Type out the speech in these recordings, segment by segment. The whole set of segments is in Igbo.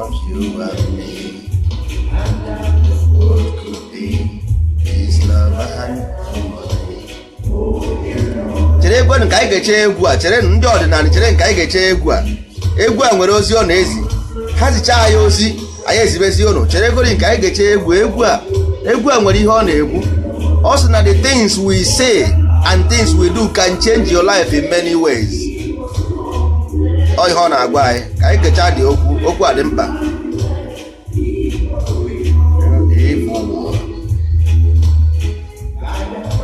Loves you and me. What could be this love and harmony? Chere egwu nke anyị ga-eche, egwu a. Chere ndị ọdịnala, chere nke anyị ga-eche egwu a. Egwu a nwere ozi ọ na-ezi. Ha zichaa anyị ozi, anyị ezibezi unu. Chere egori nke anyị ga-eche egwu. Egwu a, egwu a nwere ihe ọ na-ekwu. Ọ sị na the things we say and things we do can change your life in many ways. Ọ ihe ọ na-agwa anyị ka anyị kechaa dị okwu. Okwu a dị mkpa. Evil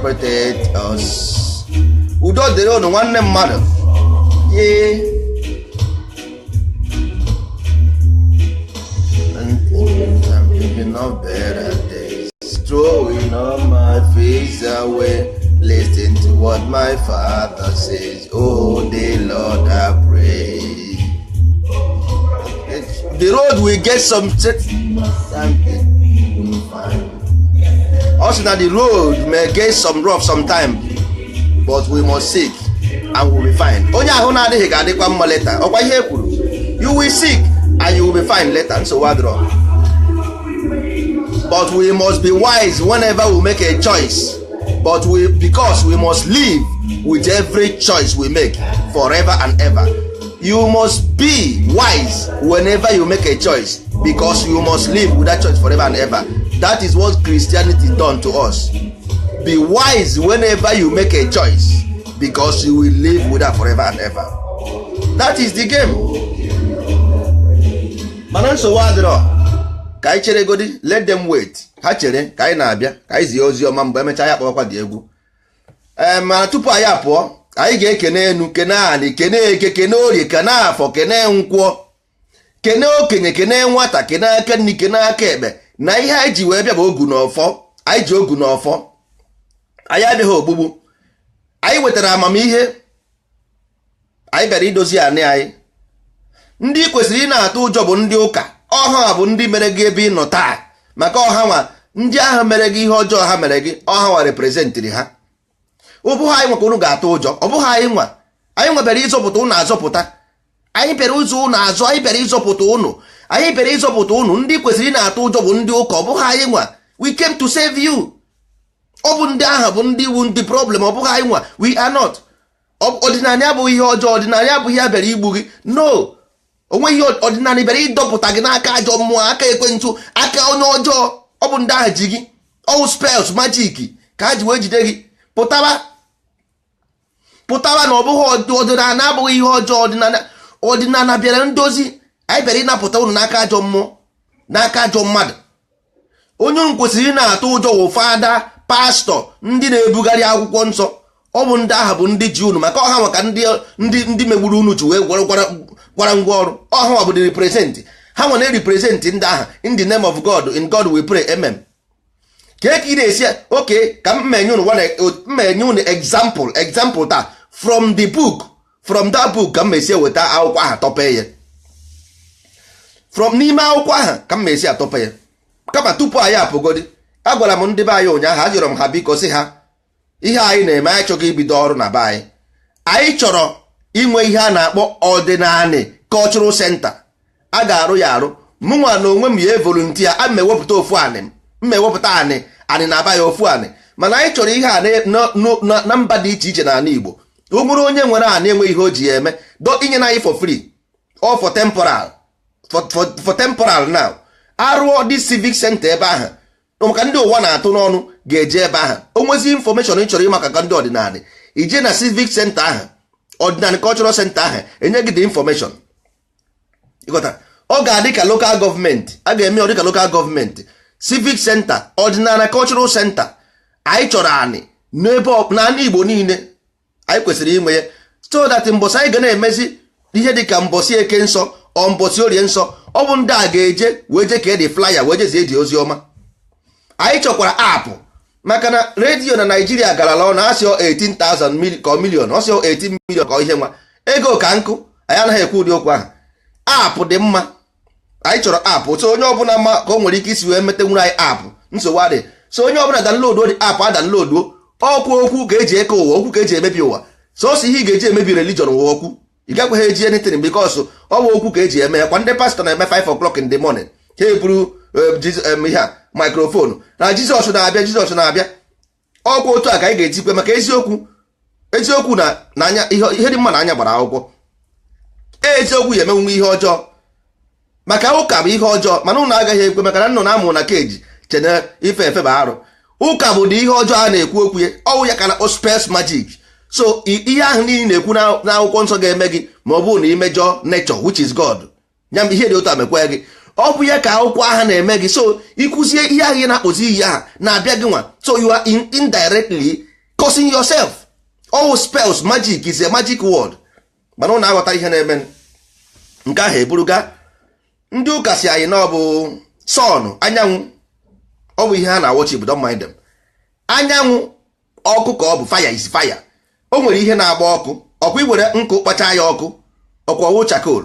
protect us. Udo dịrị unu, nwanne mmadụ. Yeah. I'm thinking of better days. Throwing all my fears away. Listen to what my father says. Oh, the Lord, I pray. The road will get some something. Also, now the road may get some rough sometime, but we must seek and we will be fine. Onye ahụ na-adịghị ga-adịkwa mma later. Ọkwa ihe e kwuru. You will seek and you will be fine later. Nsogbu adịrọ. But we must be wise whenever we make a choice. But we because we must live with every choice we make forever and ever. You must be wise whenever you make a choice, because you must live with that choice forever and ever. That is what Christianity done to us. Be wise whenever you make a choice, because you will live with that forever and ever. That is the game. Mana nsogbu adịrọ. Ka anyị chere godi, let them wait. Ha chere ka anyị na-abịa ka anyị zie ozi ọma. Mgbe emechaa ya, kpọkwa dị egwu. Ee, mana tupu anyị apụọ, anyị ga-ekene enu, kene anị, kene eke, kene orie, kene afọ, kene nkwọ, kene okenye, kene nwata, kene aka nri, kene aka ekpe. Na ihe anyị ji wee bịa bụ ogu na ọfọ. Anyị ji ogu na ọfọ. Anyị abịaghị ogbugbu. Anyị wetara amamihe. Anyị bịara idozi anị anyị. Ndị kwesịrị ị na-atụ ụjọ bụ ndị ụka. Ọha bụ ndị mere gị ebe ị nọ taa, maka ọha nwa ndị ahụ mere gị ihe ọjọọ ha mere gị. Ọha nwa representịrị ha. Ọ bụghị anyị nwa ka unu ga-atụ ụjọ. Ọ bụghị anyị nwa. Anyị nwa bịara ịzọpụta unu azọpụta. Anyị bịara ụzọ unu azụ. Anyị bịara ịzọpụta unu. Anyị bịara ịzọpụta unu. Ndị kwesịrị ị na-atụ ụjọ bụ ndị ụka, ọ bụghị anyị nwa. We came to save you. Ọ bụ ndị ahụ bụ ndị iwu, ndị problem. Ọ bụghị anyị nwa. We are not. Ọdịnala abụghị ihe ọjọọ. Ọdịnala abụghị ya bịara igbu gị. No, onweghị. Ọdịnala bịara ịdọpụta gị n'aka ajọ mmụọ, aka ekwentụ, aka onye ọjọọ. Ọ bụ ndị ahụ ji gị. Ọwụ spells, magic ka ha ji wee jide gị. Pụtaba, pụtaba na ọ bụghị. Ọdịnala abụghị ihe ọjọọ. Ọdịnala, ọdịnala bịara ndozi. Anyị bịara ịnapụta unu n'aka ajọ mmụọ, n'aka ajọ mmadụ. Onye unu kwesịrị ị na-atụ ụjọ wụ fada, pastọ, ndị na-ebugharị akwụkwọ nsọ. Ọ bụ ndị ahụ bụ ndị ji unu, maka ọha maka ndị megburu unu ji wee gwara ngwa ọrụ. Ọha nwa bụ the represent. Ha nwa na-represent ndị ahụ in the name of God. In God we pray, amen. Ka ka ị na-esi oke ka m menye unu mmenye unu example taa from the book, from that book, ka m esi eweta akwụkwọ ahụ tọpe ya. From n'ime akwụkwọ ahụ ka m esi atọpe ya. Kama tupu anyị apụgodi, agwara m ndị be anyị ụnyaahụ, ajụrụ m ha, biko, sị ha ihe anyị na-eme, anyị chọghị ibido ọrụ na be anyị. Anyị chọrọ inwe ihe a na-akpọ ọdịnanị cultural center. A ga-arụ ya arụ. Mụnwa na onwe m ya volunteer. A m ewepụta ofu anị, m ewepụta anị na aba ya ofu anị. Mana anyị chọrọ ihe a na mba dị iche iche n'ala Igbo. O nwere onye nwere anị enwe ihe o ji ya eme do inye na anyị for free or for temporal, for temporal now. Arụọ dị civic center ebe ahụ maka ndị ụwa na-atụ n'ọnụ ga-eje ebe ahụ. O nwezi information ị chọrọ ịmaka ka ndị ọdịnala, ije na civic center ahụ, ọdịnala cultural center ahụ, enye gị the information. Ịghọta? Ọ ga-adị ka local government. A ga-eme ọ dị ka local government civic center, ọdịnala cultural center. Anyị chọrọ anị n'ebe n'ala Igbo niile. Anyị kwesịrị inwe ya so that mbọsị anyị ga na-emezi ihe dị ka mbọsị eke nsọ, ọ mbọsị orie nsọ, ọ bụ ndị a ga-eje wee je ka dị flyer wee jezie dị ozi ọma. Anyị chọkwara app, maka na redio na Naijiria garala ọnụ. Asị 18,000 ka million, ọsị 18 million ka ihe nwa ego ka nkụ. Anyị anaghị ekwu ụdị okwu ahụ. App dị mma. Anyị chọrọ app. So onye ọbụla ma ka o nwere ike isi wee mete nwere anyị app, nsogbu adị. So onye ọbụla download dị app, a download. Ọkwu okwu ka eji eke ụwa, okwu ka eji emebi ụwa. Sọsọ ihe ị ga-eji emebi religion wụ okwu. Ị gakwaghị eji anything, because ọ bụ okwu ka eji eme ya. Kwa ndị pastọ na-eme 5 o'clock in the morning, ha eburu ihe a, microphone, na Jizọs na-abịa, Jizọs na-abịa. Ọkwa otu a ka anyị ga-etikwe maka eziokwu. Eziokwu na n'anya, ihe dị mma na anya gbara akwụkwọ. Eziokwu ya emenwu ihe ọjọọ, maka ụka bụ ihe ọjọọ, mana ụnụ agaghị ekwe, maka na nnụnụ amụ na keji chene ife efe bụ arụ. Ụka bụ dị ihe ọjọọ a na-ekwu okwu ya, ọwụ ya ka na spells magic. So ihe ahụ niile na-ekwu n'akwụkwọ nsọ ga-eme gị ma ọ bụrụ na imejọ nature, which is God. Ya ihe dị otu a mekwa gị, ọ bụ ya ka akwụkwọ ahụ na-eme gị. So ịkụzie ihe ahụ ị na-akpọzi iyi aha na-abịa gị nwa. So you are indirectly causing yourself. All spells magic is a magic word, mana ụnụ aghọta ihe na-eme. Nke ahụ eburuga ndị ụka si anyị na ọ bụ sun, anyanwụ. Ọ bụ ihe ha na-worship. Don't mind them. Anyanwụ ọkụ ka ọ bụ. Fire is fire. O nwere ihe na-agba ọkụ. Ọkwa iwere nkụ kpachaa ya ọkụ, ọkwa ọwụ charcoal,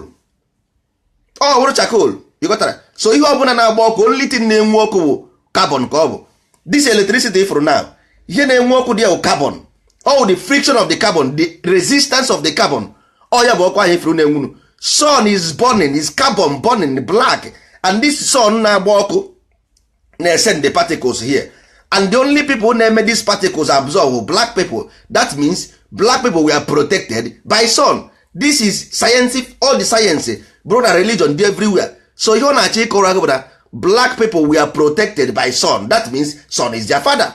ọ wụrụ charcoal. Ịghọtara? So ihe ọbụla na-agba ọkụ, only thing na-enwu ọkụ bụ carbon ka ọ bụ. This electricity ifụrụ now, ihe na-enwu ọkụ dị bụ carbon. All the friction of the carbon, the resistance of the carbon, ọ ya bụ ọkụ ahụ ifuru na-enwunu. Sun is burning is carbon burning black, and this sun na-agba ọkụ na-esend the particles here, and the only people na-eme these particles absorb black people. That means black people were protected by sun. This is scientific, all the science bụrụ na religion dị everywhere. So ihe ọ na-achọ ịkọrọ gị bụ na black people were protected by sun. That means sun is their father,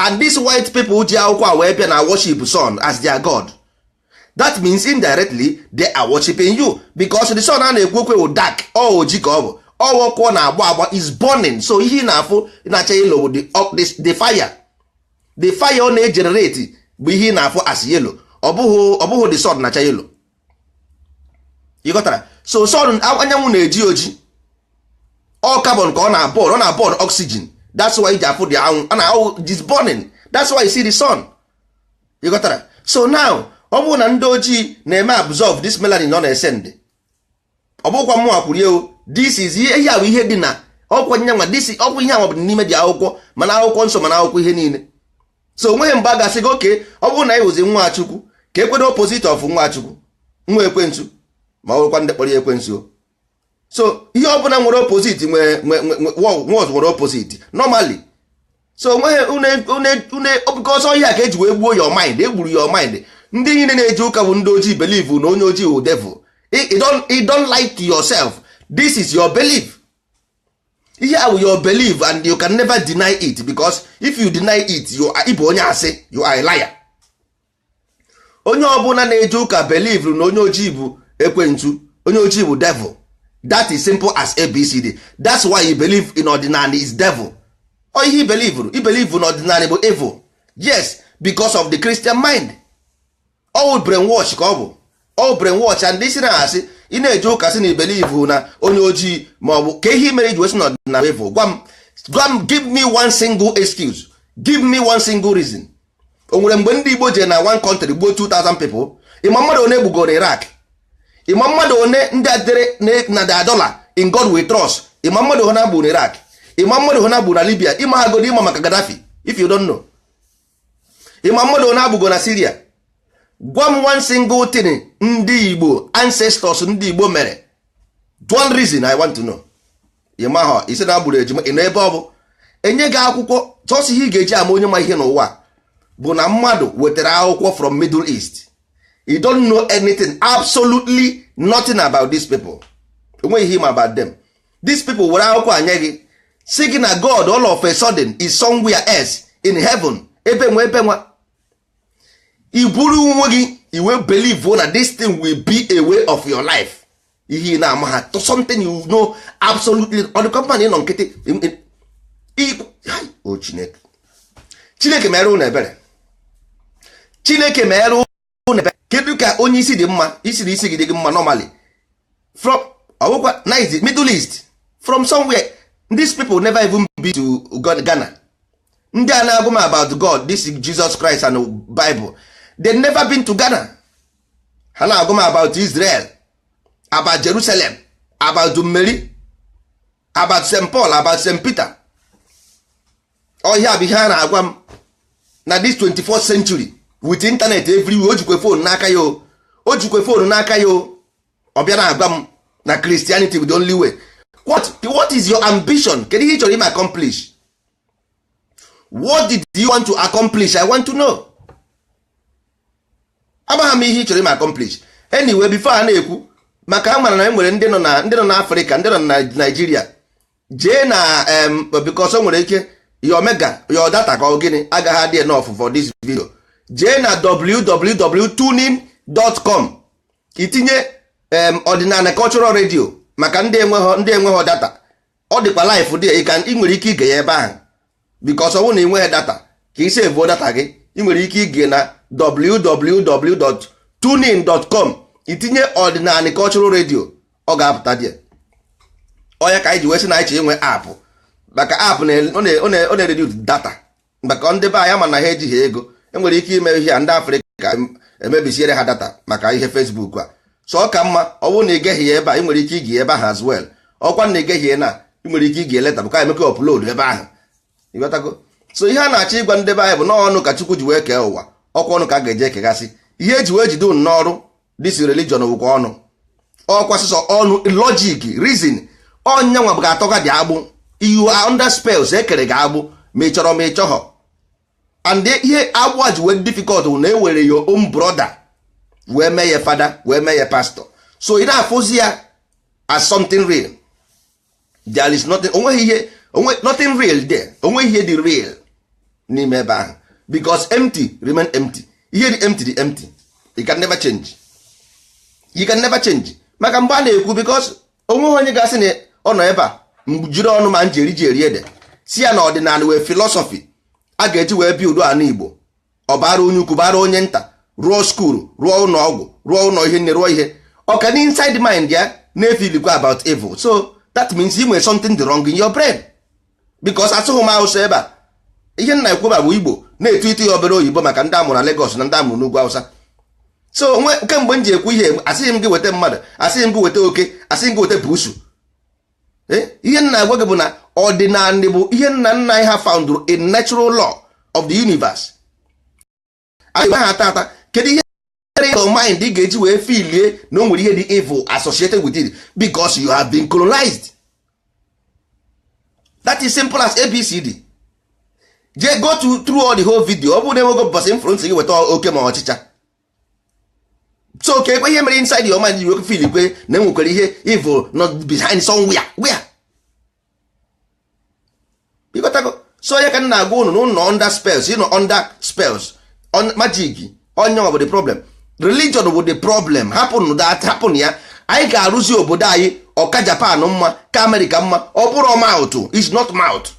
and these white people ji akwụkwọ a wee bịa na worship sun as their god. That means indirectly they are worshiping you, because the sun a na-ekwu okwu bụ dark, ọ oji ka ọ bụ, ọwa ọkụ ọ na-agba agba, is burning. So ihe ị na-afụ na-acha yellow bụ the fire. The fire ọ na-egenerate bụ ihe ị na-afụ as yellow. Ọ bụghị the sun na-acha yellow. Ị ghọtara? So sun, anyanwụ na-eji oji. Ọ carbon ka ọ na-burn, ọ na-burn oxygen. That's why iji afụ the anwụ a na is burning. That's why you see the sun. Ị ghọtara? So now, ọ bụrụ na ndị ojii na-eme absorb this melanin, ọ na-esend. Ọ bụkwa mụnwa kwuru o. This is ihe a bụ ihe dị na ọkwa nyanwa. This ọkwa ihe anwa bụ n'ime dị akwụkwọ, mana akwụkwọ nsọ, mana akwụkwọ ihe niile. So onweghị mgbe a ga-asị gị oke ọ bụrụ na ị wụzi nwa Chukwu, ka ekwere opposite of nwa Chukwu, nwa ekwensu, ma ọ bụrụkwa ndị kpọrọ ya ekwensu o. So ihe ọbụla nwere opposite, nwere nwere opposite normally. So onweghị une ọsọ ihe a ka eji wee gbuo your mind. Egburu your mind. Ndị niile na-eje ụka bụ ndị ojii believe na onye ojii wụ devil. You don't lie to yourself. This is your belief. Ihe a bụ your belief, and you can never deny it, because if you deny it, you are ịbụ onye asị. You are a liar. Onye ọbụla na-eje ụka believe na onye ojii bụ ekwensu, onye ojii bụ devil. That is simple as ABCD. That's why you believe in ọdịnala is devil. Ọ ihe i believe na ọdịnala bụ evil. Yes, because of the Christian mind. All brainwash ka ọ bụ, all brainwash. And isi na-asị ị na-eje ụka sị na i believe na onye ojii ma ọ bụ ka ihe mere iji wesị na ọdịnala evil. Gwa m, gwa m, give me one single excuse, give me one single reason. O nwere mgbe ndị Igbo jere na one country gbuo 2000 people? Ịma mmadụ one gbugoro Iraq? Ịma mmadụ one ndị adere na the dollar in God we trust? Ịma mmadụ one agburu na Iraq? Ịma mmadụ one agburu na Libya? Ịma ha godo? Ịma maka Gaddafi? If you don't know, ịma mmadụ one agbugoro na Syria? Gwa m one single thing ndị Igbo, ancestors ndị Igbo mere. One reason I want to know. Ịma ha isi na agburu ejima. Ị nọ ebe ọ bụ enye gị akwụkwọ. Sọsọ ihe ị ga-eji ama onye ma ihe n'ụwa bụ na mmadụ wetara akwụkwọ from Middle East. You don't know anything, absolutely nothing about these people. Enweghị ihe ịma about them. These people were akwụkwọ anye gị, si gị na God all of a sudden is somewhere else in heaven, ebe nwa ebe nwa. I buru onwe gị iwe believe na this thing will be a way of your life. Ihe ị na-ama ha to something you know absolutely on the company nọ nkịtị. O Chineke, Chineke mere ụnụ ebere. Chineke mere ụnụ ebere. Kedu ka onye isi dị mma, isi na isi gị dị gị mma normally, from ọbụkwa nice Middle East, from somewhere these people never even be to Ghana. Ndị a na-agụ m about God, this is Jesus Christ and Bible, they never been to Ghana. Ha na-agụ m about Israel, about Jerusalem, about Mary, about St. Paul, about St. Peter. Ọhịa bụ ihe a na-agwa m na this 24th century with internet everywhere. O jikwe phone n'aka ya, o O jikwe phone n'aka ya. O ọ bịa na-agwa m na Christianity bụ the only way. What is your ambition? Kedu ihe ị chọrọ ime accomplish? What did you want to accomplish? I want to know. Amaghị m ihe ị chọrọ ime accomplish. Anyway, before a na-ekwu maka a mara na e nwere ndị nọ na, ndị nọ n'Afrịka, ndị nọ na Nigeria, jee na because o nwere ike your mega, your data ka ọ gịnị agaghị adị enough for this video. Jee na www.tuning.com, itinye Ọdịnala Cultural Radio, maka ndị enweghị data. Ọ dịkwa live dị, ị nwere ike ige ya ebe ahụ, because ọ bụrụ na ị nweghị data, ka ị sevuo data gị, ị nwere ike ige na www.tuning.com, itinye Ọdịnala Cultural Radio, ọ ga-apụta dị. Ọya ka anyị ji wee sị na anyị chọ inwe app, maka app ọ na-reduce data, maka ndị be anyị ama na ha ejighị ego. Enwere ike ime ihe a, ndị Afrịka emebisiere ha data maka ihe Facebook a. So ọ ka mma, ọ bụrụ na ị geghị ya ebe a, ị nwere ike ige ebe ahụ as well. Ọkwa na ị geghị na ị nwere ike ige later, bụka emeke upload ebe ahụ. Ịghọtago? So ihe a na-achọ ịgwa ndị be anyị bụ n'ọnụ ka Chukwu ji wee kee ụwa, ọkwa ọnụ ka a ga-eji ekegasị ihe eji wee jide unu n'ọrụ. This religion bụkwa ọnụ, ọkwa sịsọ ọnụ, logic, reason. Ọnyanwa bụ ga-atọga dị agbụ. You are under spells, ekere gị agbụ, ma ị chọrọ ma ị chọghọ. And ihe agbụ a ji wee difficult bụ na ewere your own brother wee mee ya fada, wee mee ya pastor. So ị na-afụzi ya as something real. There is nothing, onweghị ihe onwe, nothing real there. Onweghị ihe dị real n'ime ebe ahụ, because empty remain empty. Ihe dị empty dị empty. You can never change, you can never change. Maka mgbe a na-ekwu, because onweghị onye ga-asị na ọ nọ ebe a jiri ọnụ ma nji eri ji eri ede, si ya na ọdịnala wee philosophy a ga-eji wee build ala Igbo, ọ bara onye ukwu, bara onye nta, rụọ school, rụọ ụlọ ọgwụ, rụọ ụlọ ihe nne, rụọ ihe ọka na inside mind ya na-efilikwa about evil. So that means you nwere something dị wrong in your brain, because asụghị m Hausa ebe a. Ihe nna ekwu bụ Igbo na-etu itu ya obere oyibo, maka ndị amụrụ na Lagos na ndị amụrụ n'ugwu Hausa. So kemgbe m ji ekwu ihe, asịghị m gị weta mmadụ, asịghị m gị weta oke, asịghị m gị weta busu. Ihe nna agwa gị bụ na ọdịnala bụ ihe nna nna anyị ha found in natural law of the universe. Anyị ha ata ata. Kedu ihe mere your mind ị ga-eji wee filie na o nwere ihe dị evil associated with it? Because you have been colonized. That is simple as ABCD. Jee go to through all the whole video. Ọ bụrụ na enwego bọsị influence gị weta oke ma ọchịcha. So ka ekwe ihe mere inside your mind you wee feel kwe na enwekwara ihe evil not behind somewhere where ịghọtago. So onye ka m na-agwa unu na ụnọ under spells, ịnọ under spells on magic. Onye bụ the problem? Religion bụ the problem. Hapụnụ that, hapụnụ ya. Anyị ga-arụzi obodo anyị ọka Japan mma, ka Amerịka mma. Ọ bụrụ mouth is not mouth,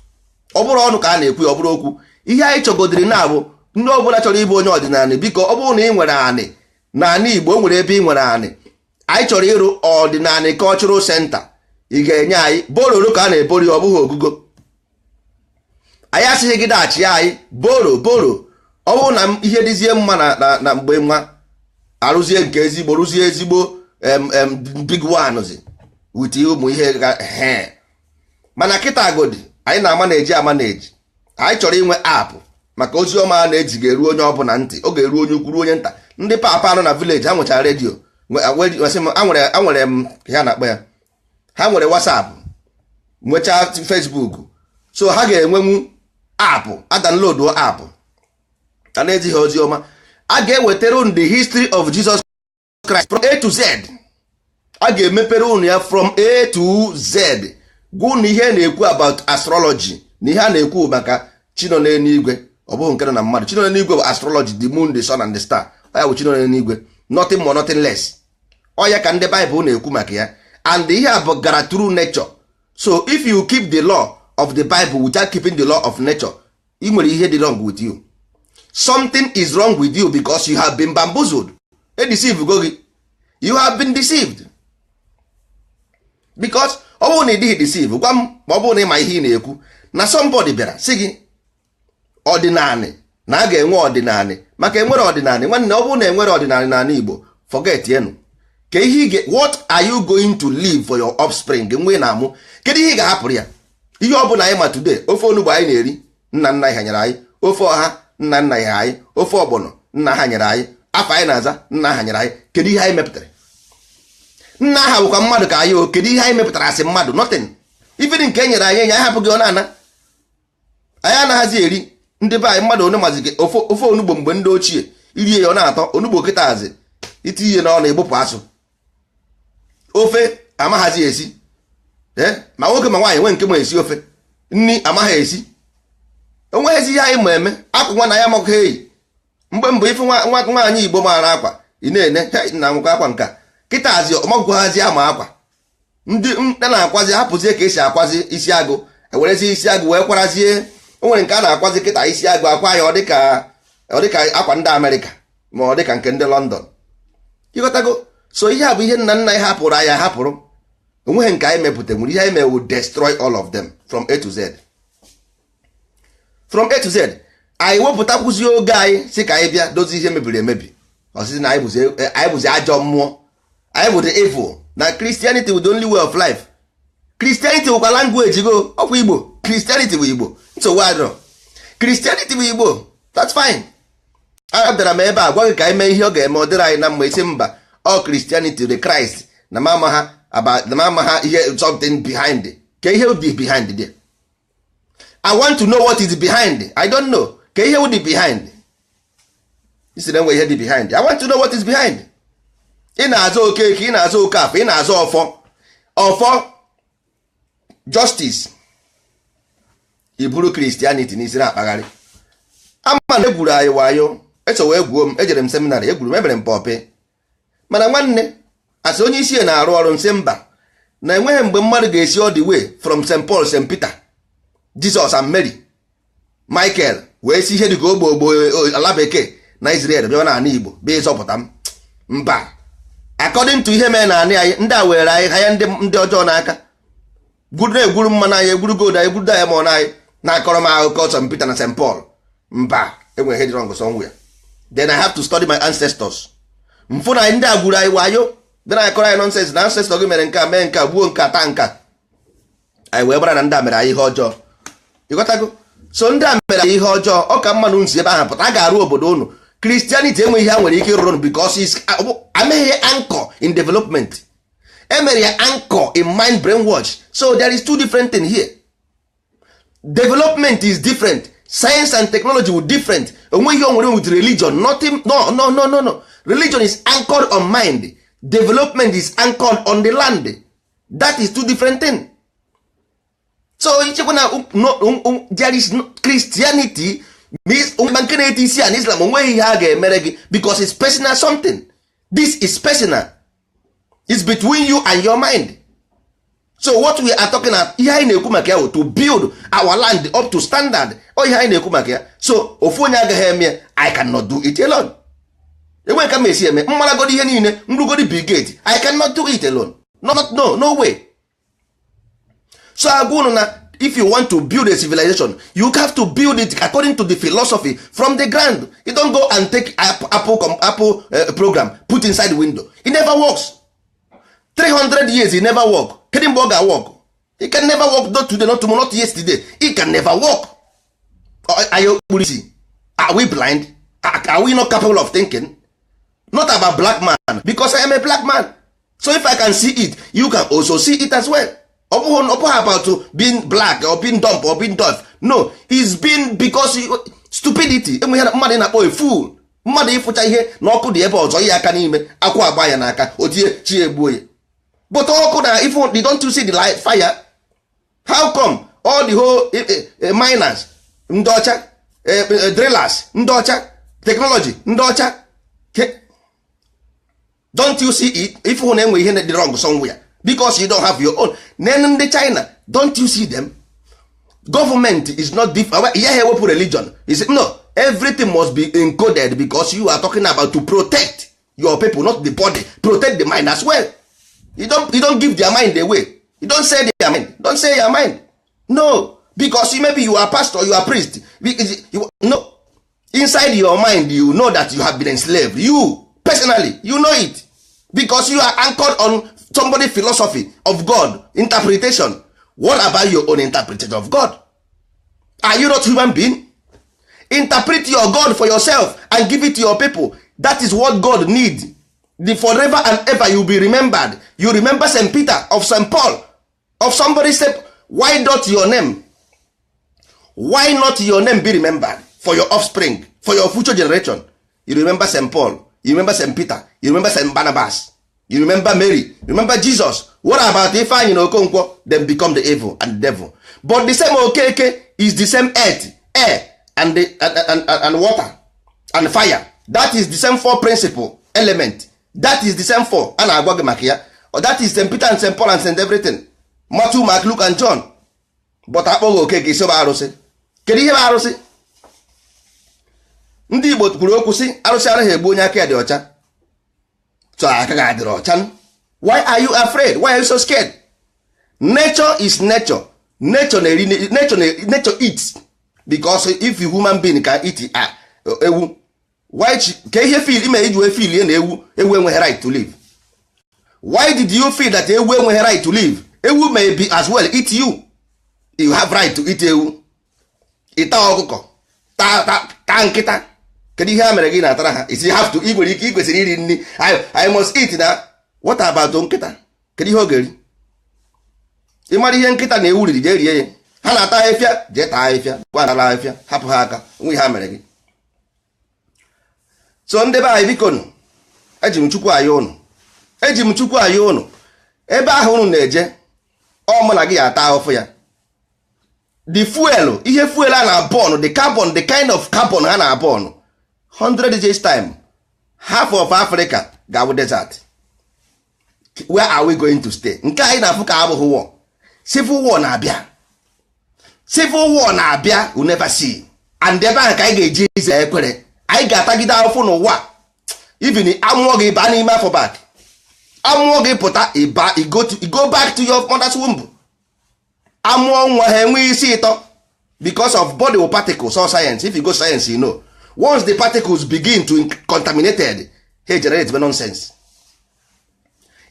ọ bụrụ ọnụ ka a na-ekwu ya, ọ bụrụ okwu. Ihe anyị chọgodiri na-abụ ndị ọbụla chọrọ ịbụ onye ọdịnala, biko, ọ bụrụ na ị nwere anị n'ala Igbo, o nwere ebe ị nwere anị, anyị chọrọ ịrụ Ọdịnala Cultural Center, ị ga-enye anyị bororo ka a na-ebori, ọ bụghị ogugo. Anyị asịghị gị daghachi anyị boro boro. Ọ bụrụ na ihe dịzie mma na mgbe nwa arụzie nke ezigbo, rụzie ezigbo big ones with ụmụ ihe he. Mana kịta godi anyị na-ama na-eji ama na-eji, anyị chọrọ inwe app maka ozi ọma a na-eji ga-eru onye ọbụla ntị. Ọ ga-eru onye ukwu, ruo onye nta. Ndị papa nọ na village, ha nwechara redio, anwere m ha na-akpọ ya, ha nwere WhatsApp, nwechaa Facebook, so ha ga-enwenwu app a download app a na-ezighị ozi ọma. A ga-ewetara unu the history of Jesus Christ from A to Z. A ga-emepere unu ya from A to Z, gwa unu ihe na-ekwu about astrology na ihe a na-ekwu maka chi nọ n'eluigwe. Ọ bụghị nke nọ na mmadụ. Chi nọ n'eluigwe bụ astrology, the moon, the sun and the star. Ọ ya bụ chi nọ n'eluigwe, nothing more, nothing less. Ọ ya ka ndị Bible na-ekwu maka ya, and ihe a bụ gara through nature. So if you keep the law of the Bible without keeping the law of nature, ị nwere ihe dị wrong with you. Something is wrong with you, because you have been bamboozled. E deceive go gị. You have been deceived, because ọ bụrụ na ị dịghị deceive, gwa m, ma ọ bụrụ na ị ma ihe ị na-ekwu, na somebody bịara sị gị ọdịnanị na a ga-enwe ọdịnanị, maka enwere ọdịnanị. Nwanne, ọ bụrụ na enwere ọdịnanị n'ala Igbo, forget yenu ka ihe ị what are you going to leave for your offspring nwe na-amụ? Kedu ihe ị ga-ahapụrụ ya? Ihe ọ bụla anyị ma today, ofe onugbu anyị na-eri, nna nna ha nyere anyị ofe ọha, nna nna ha anyị ofe ọgbọnọ, nna ha nyere anyị. Afọ anyị na-aza nna aha nyere anyị. Kedu ihe anyị mepụtara? Nna aha bụkwa mmadụ ka anyị o. Kedu ihe anyị mepụtara asị mmadụ? Nothing. Even nke e nyere anyị enye anyị, hapụ gị, ọ na-ana anyị anaghịzi eri. Ndị be anyị, mmadụ one mazi gị ofe onugbo? Mgbe ndị ochie, irie ya, ọ na-atọ. Onugbo kịta azị, itinye ihe n'ọnụ, egbopụ asụ. Ofe amaghazi esi. Ma nwoke ma nwaanyị nwee nke ma esi ofe nni amaghị esi. Onweghịzi ihe anyị ma eme. Akwa nwa na ya amakwa eyi. Mgbe mbụ, ife nwa nwaanyị Igbo maara akwa, ị na-ene, "Hey, nna nwekwa akwa nka." Kịta azị, ọmagwụghazi ama akwa. Ndị a na-akwazi, hapụzie ka esi akwazi isi agụ, ewerezie isi agụ wee kwarazie. O nwere nke a na-akwazi kịta, isi agụ akwa ya, ọ dịka akwa ndị Amerịka, ma ọ dịka nke ndị London. Ịghọtago? So ihe a bụ ihe nna nna anyị hapụrụ anyị, ahapụrụ. Onweghị nke anyị mepụta nwere. Ihe anyị mere will destroy all of them from A to Z, from A to Z. Anyị wepụtakwụzi oge anyị si ka anyị bịa dozie ihe mebiri emebi. Ọsịsị na anyị bụzi ajọ mmụọ, anyị bụ the evil, na Christianity bụ the only way of life. Christianity bụkwa language go ọkwa Igbo. Christianity bụ Igbo, nsogbu adịrọ. Christianity bụ Igbo, that's fine. A bịara m ebe a gwa gị ka anyị mee ihe ọ ga-eme, ọ dịrị anyị na mma. Isi mba, ọ Christianity, the Christ na mama ha about na mama ha ihe, something behind. Ka ihe dị behind there? I want to know what is behind. I don't know. Ka ihe dị behind? Isi na enwe ihe dị behind. I want to know what is behind. Ị na-azọ Okeke, ị na-azọ Okafọ, ị na-azọ ọfọ, ọfọ justice, i buru Christianity n'isi na-akpagharị. Ama na egwuru anyị wayo, eso wee gwuo m. Ejere m seminary, egwuru m, emere m pọpị. Mana nwanne, asị onye isi na-arụ ọrụ nsị mba na enweghị mgbe mmadụ ga-esi all the way from St Paul, St Peter, Jesus and Mary, Michael, wee si ihe dịka ogbe ogbo ala bekee na Israel bịa n'ala Igbo bịa ịzọpụta m. Mba. According to ihe mere na anị anyị, ndị a were anyị ha ya ndị ọjọọ n'aka, gwuru na-egwuru mmanụ anyị, egwuru gold anyị, egwuru diamond anyị, na-akọrọ m akụkọ St Peter na St Paul. Mba, enwere ihe dị wrong somewhere. Then I have to study my ancestors. Mfụ na ndị a gwuru anyị wayo, bịa na-akọrọ anyị nonsense na ancestor gị mere nke a, mee nke a, gbuo nke a, taa nke a. Anyị wee gbara na ndị a mere anyị ihe ọjọọ. Ịghọtago? So ndị a mere anyị ihe ọjọọ, ọ ka mma na unu si ebe ahụ pụta. A ga-arụ obodo unu. Christianity enweghị ihe ha nwere ike ịrụrụ because is ameghị anchor in development, emere ya anchor in mind brainwash. So there is two different thing here. Development is different, science and technology will different. Onwe ihe o nwere with religion? Nothing. No, no, no, no, no. Religion is anchored on mind, development is anchored on the land. That is two different thing. So ichekwa na no, there is no Christianity ma nke na-ete isi a na Islam, onweghị ihe a ga-emere gị because it's personal something. This is personal. It's between you and your mind. So what we are talking about, ihe anyị na-ekwu maka ya bụ to build our land up to standard. Ọ ihe anyị na-ekwu maka ya. So ofu onye agaghị eme ya. I cannot do it alone. Enweghị ka m esi eme mmaragodi ihe niile nrugodi Bill Gates. I cannot do it alone. No, no, no way. So agwa unu na if you want to build a civilization, you have to build it according to the philosophy from the ground. You don't go and take Apple program, put inside the window. It never works. 300 years, it never work. Kedu mgbe ọ ga-work? It can never work. Not today, not tomorrow, not yesterday. It can never work. Anyị okpuru isi? Are we blind? Are we not capable of thinking? Not about black man, because I am a black man. So if I can see it, you can also see it as well. Ọ bụghị about being black or being dumb or being deaf. No, it's been because stupidity. Enwe ihe mmadụ na-akpọ a fool. Mmadụ ịfụcha ihe na ọkụ dị ebe ọzọ, ihe aka n'ime akwa agba ya n'aka, o tie chi egbuo ya. But ọkụ na if you don't, you see the light, fire. How come all the whole miners ndị ọcha, drillers ndị ọcha, technology ndị ọcha? Don't you see it? If hụ na enwe ihe dị wrong somewhere because you don't have your own. Then ndị China, don't you see them? Government is not different. Ihe ha ewepụ religion is no, everything must be encoded because you are talking about to protect your people, not the body, protect the mind as well. You don't give their mind away. You don't say their mind. Don't say your mind. No, because you, maybe you are pastor, you are priest. You, no, inside your mind you know that you have been enslaved. You personally, you know it because you are anchored on somebody philosophy of God interpretation. What about your own interpretation of God? Are you not human being? Interpret your God for yourself and give it to your people. That is what God need. The forever and ever you be remembered. You remember St. Peter of St. Paul of somebody say, why not your name? Why not your name be remembered for your offspring, for your future generation? You remember St. Paul, you remember St. Peter, you remember St. Barnabas, you remember Mary, you remember Jesus. What about Ifeanyi na Okonkwo? Them become the evil and the devil. But the same Okeke is the same earth, air and water and fire. That is the same four principle element. That is the same four a na-agwa gị maka ya. That is St. Peter and St. Paul and St. everything, Matthew, Mark, Luke and John. But akpọghị Okeke isi bụ arụsị. Kedu ihe bụ arụsị? Ndị Igbo kwuru okwu sị arụsị anaghị egbu onye aka ya dị ọcha. So aka gị adịrị ọcha, why are you afraid? Why are you so scared? Nature is nature. Nature na-eri nature, nature eats, because if you human being can eat ewu, why ka ihe feel ime iji wee feel na ewu enweghị right to live? Why did you feel that ewu enweghị right to live? Ewu may be as well eat you. You have right to eat ewu. Ịta ọkụkọ, taa nkịta, kedu ihe ha mere gị na-atara ha isi? Have to, ị nwere ike, ị kwesịrị iri nri. I must eat na. What about nkịta? Kedu ihe ọ ga-eri? Ị mara ihe nkịta na ewu riri, jee rie ya. Ha na-ata ahịfịa, jee taa ahịfịa. Gwa atala ahịfịa, hapụ ha aka nwe ha mere gị. So ndị be anyị, biko nụ, eji m Chukwu ayọ ụnụ, eji m Chukwu ayọ ụnụ. Ebe ahụ ụnụ na-eje, ọ mụ na gị ata ahụfụ ya. The fuel, ihe fuel a na-burn, the carbon, the kind of carbon ha na-burn, 100 years time, half of Africa ga-abụ desert. Where are we going to stay? Nke anyị na-afụ ka abụghị war. Civil war na-abịa, civil war na-abịa, we never see. And ebe ahụ ka anyị ga-eji ize ekwere, anyị ga-atagide ahụfụ n'ụwa. Even amụọ gị baa n'ime afọ back, amụọ gị pụta, ịba you go back to your mother's womb. Amụọ nwa ha enwe isi ịtọ because of body will particles. All science, if you go science, you know, once the particles begin to contaminated, hey, generate nonsense.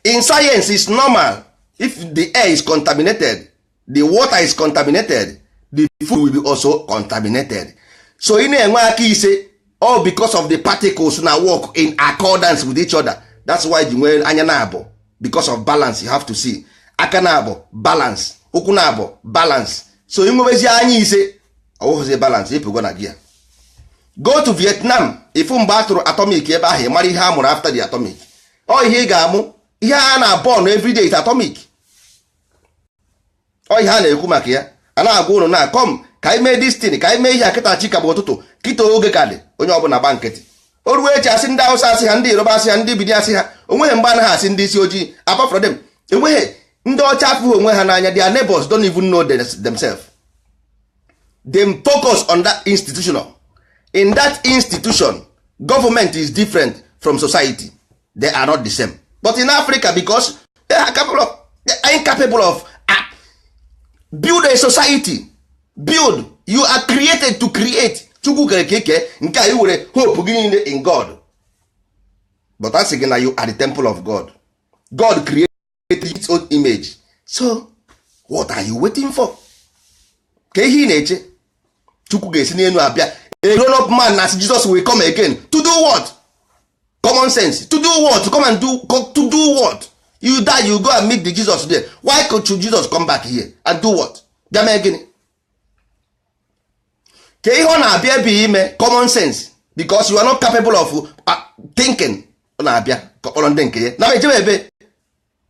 In science is normal. If the air is contaminated, the water is contaminated, the food will be also contaminated. So ị na-enwe aka ise, all because of the particles na work in accordance with each other. That's why ji nwee anya na abụ, because of balance. You have to see aka na abụ balance, ụkwụ na abụ balance. So ị nwebezi anya ise, ọwụghịzi balance, ịpụgo na gia. Go to Vietnam, ifu mgbe a tụrụ atomic ebe ahụ, ị mara ihe a mụrụ after the atomic. Ọ ihe ị ga-amụ, ihe a na-burn everyday is atomic. Ọ ihe a na-ekwu maka ya, a na-agwa ụnụ na come ka anyị mee destin, ka anyị mee ihe a kịta. Chi ka bụ ụtụtụ kịta, oge ka dị. Onye ọbụla gba nkịtị. O ruo echi, asị ndị Hausa, asị ha ndị Yoruba, asị ha ndị Bini, asị ha onweghị mgbe anaghị asị ndị isi ojii. Apart from them, enweghị ndị ọcha afụghị onwe ha n'anya. Their neighbors don't even know themselves. Them focus on that institutional. In that institution, government is different from society. They are not the same. But in Africa, because they are incapable of build a society. Build, you are created to create. Chukwu kere ka eke nke a, i were hope gị niile in God. But a sị gị na you are the temple of God. God created its own image. So what are you waiting for? Ka ihe ị na-eche Chukwu ga-esi n'elu abịa? A grown up man na Jesus will come again to do what? Common sense, to do what? To come and do, to do what? You die, you go and meet the Jesus there. Why could Jesus come back here and do what? Bịa mee gịnị? Ka ihe ọ na-abịa ebe ime? Common sense, because you are not capable of thinking. Ọ na-abịa ka kpọrọ ndị nke ya na ejebe ebe,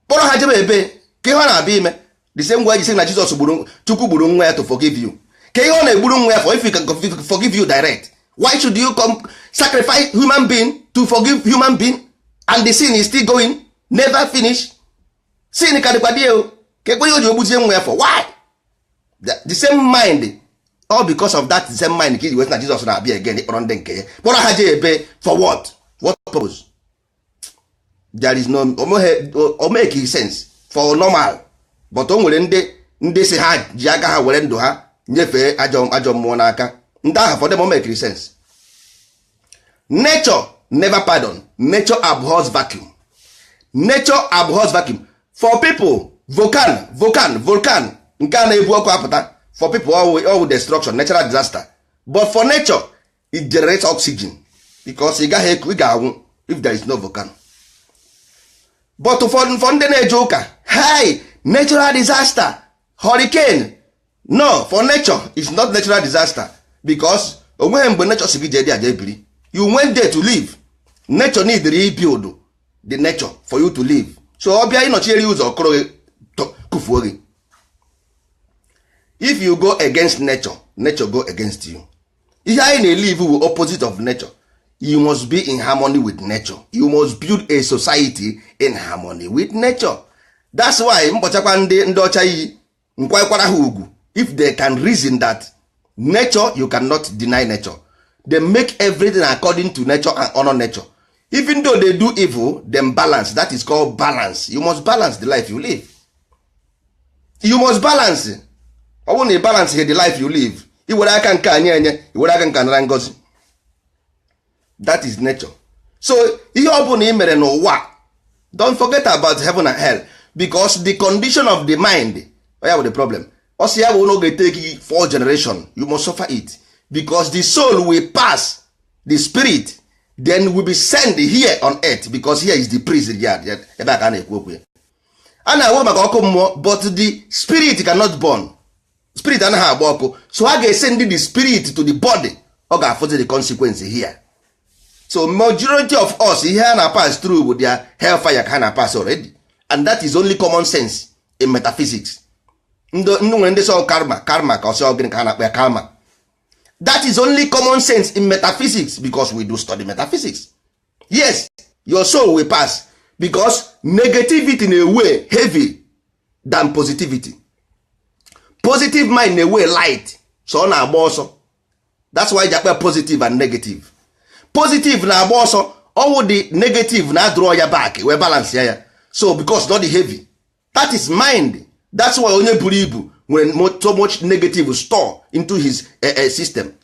kpọrọ ha jebe ebe. Ka ihe ọ na-abịa ime? The same way ji sị na Jesus gburu, Chukwu gburu nwa ya to forgive you. Ka ihe ọ na-egburu nwa ya for? If he can forgive you direct, why should you come sacrifice human being to forgive human being? And the sin is still going, never finish. Sin ka dịkwa die o. Ka ekwe ihe o ji ogbuzie nwa ya for? Why the same mind? All because of that same mind ka iji weta na Jesus na-abịa again ịkpọrọ ndị nke ya, kpọrọ ha jee ebe. For what? What purpose? There is no o make sense for normal. But o nwere ndị si ha ji aka ha were ndụ ha nyefee ajọ mmụọ n'aka ndị ahụ. For them, o make sense. Nature never pardon. Nature abhors vacuum. Nature abhors vacuum. For people, volcan nke a na-ebu ọkụ apụta, for people, all destruction, natural disaster. But for nature, it generates oxygen. Because ị gaghị eku, ị ga-anwụ if there is no volcano. But for ndị na-eje ụka, hey, natural disaster, hurricane, no, for nature is not natural disaster, because onweghị mgbe nature si gị jee dị aja ebiri. You went there to live. Nature need rebuild the nature for you to live. So ọ bịa ịnọchieri ụzọ, kụrụ gị, kụfuo gị. If you go against nature, nature go against you. Ihe anyị na-elive wu opposite of nature. You must be in harmony with nature. You must build a society in harmony with nature. That's why mkpọchakwa ndị ọcha iyi nkwanyekwara ha ugwu. If they can reason that nature, you cannot deny nature, they make everything according to nature and honor nature. Even though they do evil, them balance. That is called balance. You must balance the life you live. You must balance. Ọ bụrụ na ị balance the life you live, i were aka nke anyị enye, i were aka nke nara ngozi. That is nature. So ihe ọ bụla ị mere n'ụwa, don't forget about heaven and hell, because the condition of the mind ya bụ the problem. Ọ sị ya bụ na oge take gị four generation, you must suffer it, because the soul will pass the spirit, then will be sent here on earth, because here is the prison yard. Ebe a ka a na-ekwu okwu ya, a na-awụ maka ọkụ mmụọ, but the spirit cannot burn. Spirit anaghị agba ọkụ, so a ga-ese ndị the spirit to the body, ọ ga-afụzi the consequence here. So majority of us, ihe a na-pass through bụ their hellfire ka ha na-pass already, and that is only common sense in metaphysics. Ndị nwere ndị sọ karma, karma ka ọsọ gịnị ka ha na-akpọ ya, karma. That is only common sense in metaphysics, because we do study metaphysics. Yes, your soul will pass, because negativity na-ewe heavy than positivity. Positive mind na-ewe light, so ọ na-agba ọsọ. That's why ji akpa positive and negative. Positive na-agba ọsọ, ọwụ the negative na draw ya back wee balance ya. So because not the heavy, that is mind. That's why onye buru ibu nwere so much negative store into his system.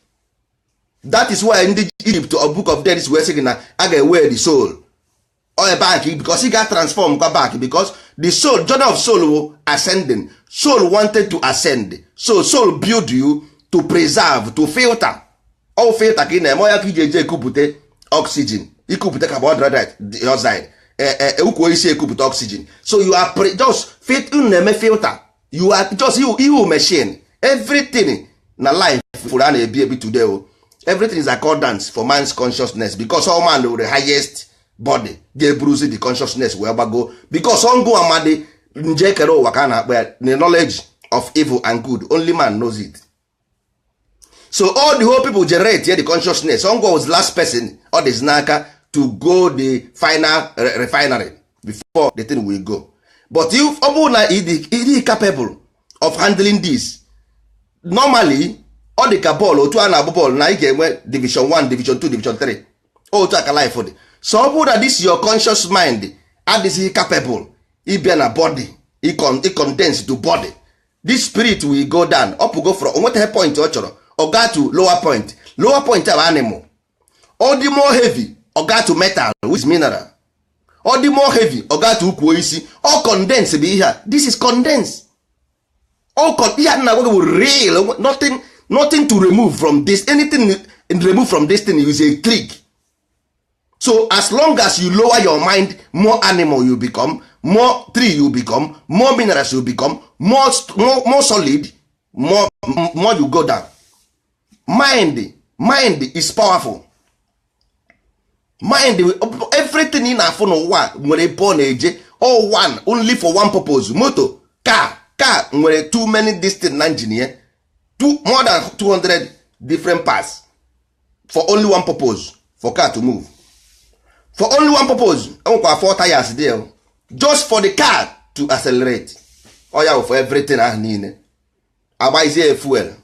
That is why ndị Egypt or Book of Dead wee sị gị na a ga-ewe the soul ọ back, because he ga transform kwa back, because the soul, journey of soul wo ascending. Soul wanted to ascend, so soul build you to preserve, to filter. All filter ka ị na-eme ya, ka iji eje ekupụta oxygen, ikupụta carbon dioxide, ukwu isi ekupụta oxygen. So you are just fit unu na-eme filter. You are just ihu machine. Everything na life furu a na-ebi ebi today o, everything is accordance for man's consciousness, because all man nwere highest body ga-eburuzi the consciousness wee gbago, because ọngụ amadi nje kere ụwa ka a na-akpọ ya, the knowledge of evil and good, only man knows it. So all the whole people generate here the consciousness. Ọngụ was the last person ọ dịzi n'aka to go the final refinery before the thing will go. But if ọ bụrụ na ị capable of handling this, normally ọ dị ka bọọlụ, otu a na-agba bọọlụ na ị ga-enwe division 1, division 2, division 3, otu a ka life dị. So ọ bụrụ na this your conscious mind adịghị capable ịbịa na body, condense to body, this spirit will go down, up, go from onwetaghị point ọ chọrọ, ọ gaa to lower point. Lower point bụ animal. Ọ dị more heavy, ọ gaa to metal, which is mineral. Ọ dị more heavy, ọ gaa to ukwu isi. Ọ condense bụ ihe a. This is condense. All ihe a na-agwa gị bụ real. Nothing, nothing to remove from this. Anything remove from this thing is a trick. So as long as you lower your mind, more animal you become, more tree you become, more minerals you become, more solid, more you go down. Mind is powerful. Mind, everything ị na-afụ n'ụwa nwere ebe ọ na-eje, all one, only for one purpose. Moto, car nwere too many distinct na engine ya, more than 200 different parts for only one purpose, for car to move, for only one purpose. Enwekwa four tires there just for the car to accelerate. Ọ ya for everything ahụ niile agbaizie fuel.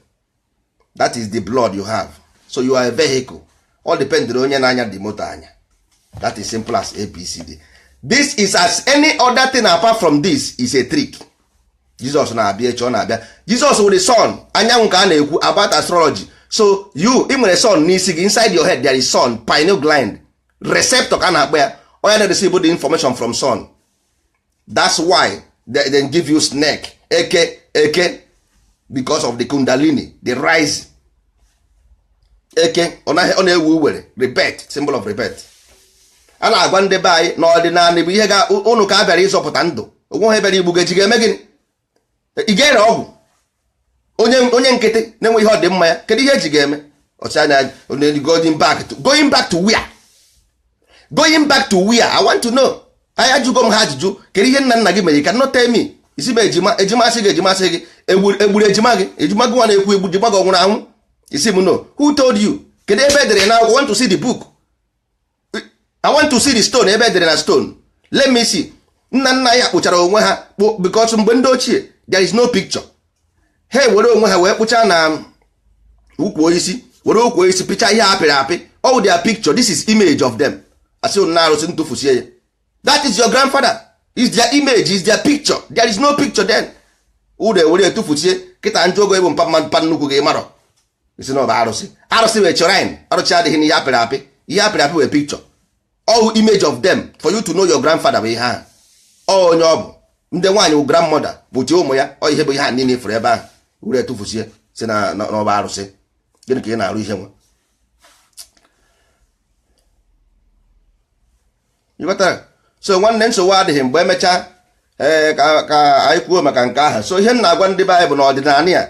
That is the blood you have. So you are a vehicle. All depend onye na-anya the motor anya. That is simple as ABCD. This is as any other thing apart from this is a trick. Jesus na-abịa echi, ọ na-abịa. Jesus with the sun, anyanwụ ka a na-ekwu about astrology. So you, ị nwere sun n'isi gị. Inside your head there is sun, pineal gland receptor ka a na-akpọ ya. Onye na-receive the information from sun. That's why they then give you snake, eke eke, because of the kundalini, the rise. Eke ọ naghị, ọ na-ewu uwere, rebirth, symbol of rebirth. A na-agwa ndị be anyị na ọdịnala bụ ihe ga ụnụ ka a bịara ịzọpụta ndụ onwe ha. Bịara igbu gị, eji ga-eme gịnị? Ị ga-ere ọgwụ onye nkịtị na-enwe ihe ọ dị mma ya. Kedu ihe eji ga-eme ọsị anya? Going back to where? Going back to where? I want to know. Anyị ajụgo m ha ajụjụ: kedu ihe nna nna gị mere? You cannot tell me. Isi m ejima, ejima asị gị, ejima asị gị, egburu ejima gị, ejima gị nwa na-ekwu egbu ejima gị, ọ nwụrụ anwụ? Isi m no. Who told you? Kedu ebe edere na? I want to see the book. I want to see the stone, ebe edere na stone. Let me see. Nna nna ya kpụchara onwe ha, because mgbe ndị ochie, there is no picture. Ha ewere onwe ha wee kpụchaa na ukwu osisi, were ukwu osisi pịcha ihe apịrị apị. All their picture, this is image of them. Asị unu na arụsị, ntụfusie ya. That is your grandfather, is their image, is their picture. There is no picture then. Unu ewere etufusie kịta. Njụ ogo ịbụ mpa mmadụ, mpa nnukwu gị marọ isi na ọ bụ arụsị. Arụsị wee shrine. Arụsị adịghị n'ihe apịrị apị. Ihe apịrị apị wee picture, all image of them for you to know your grandfather bụ ihe ahụ. Ọ onye ọ bụ ndị nwaanyị bụ grandmother bụchi ụmụ ya. Ọ ihe bụ ihe a niile ifuru ebe ahụ were etufusie si na n'ọba arụsị. Gịnị ka ị na-arụ ihe nwa? Ịghọtara? So nwanne, nsogbu adịghị. Mgbe emechaa, ee, ka anyị kwuo maka nke ahụ. So ihe m na-agwa ndị be anyị bụ na ọdịnala ya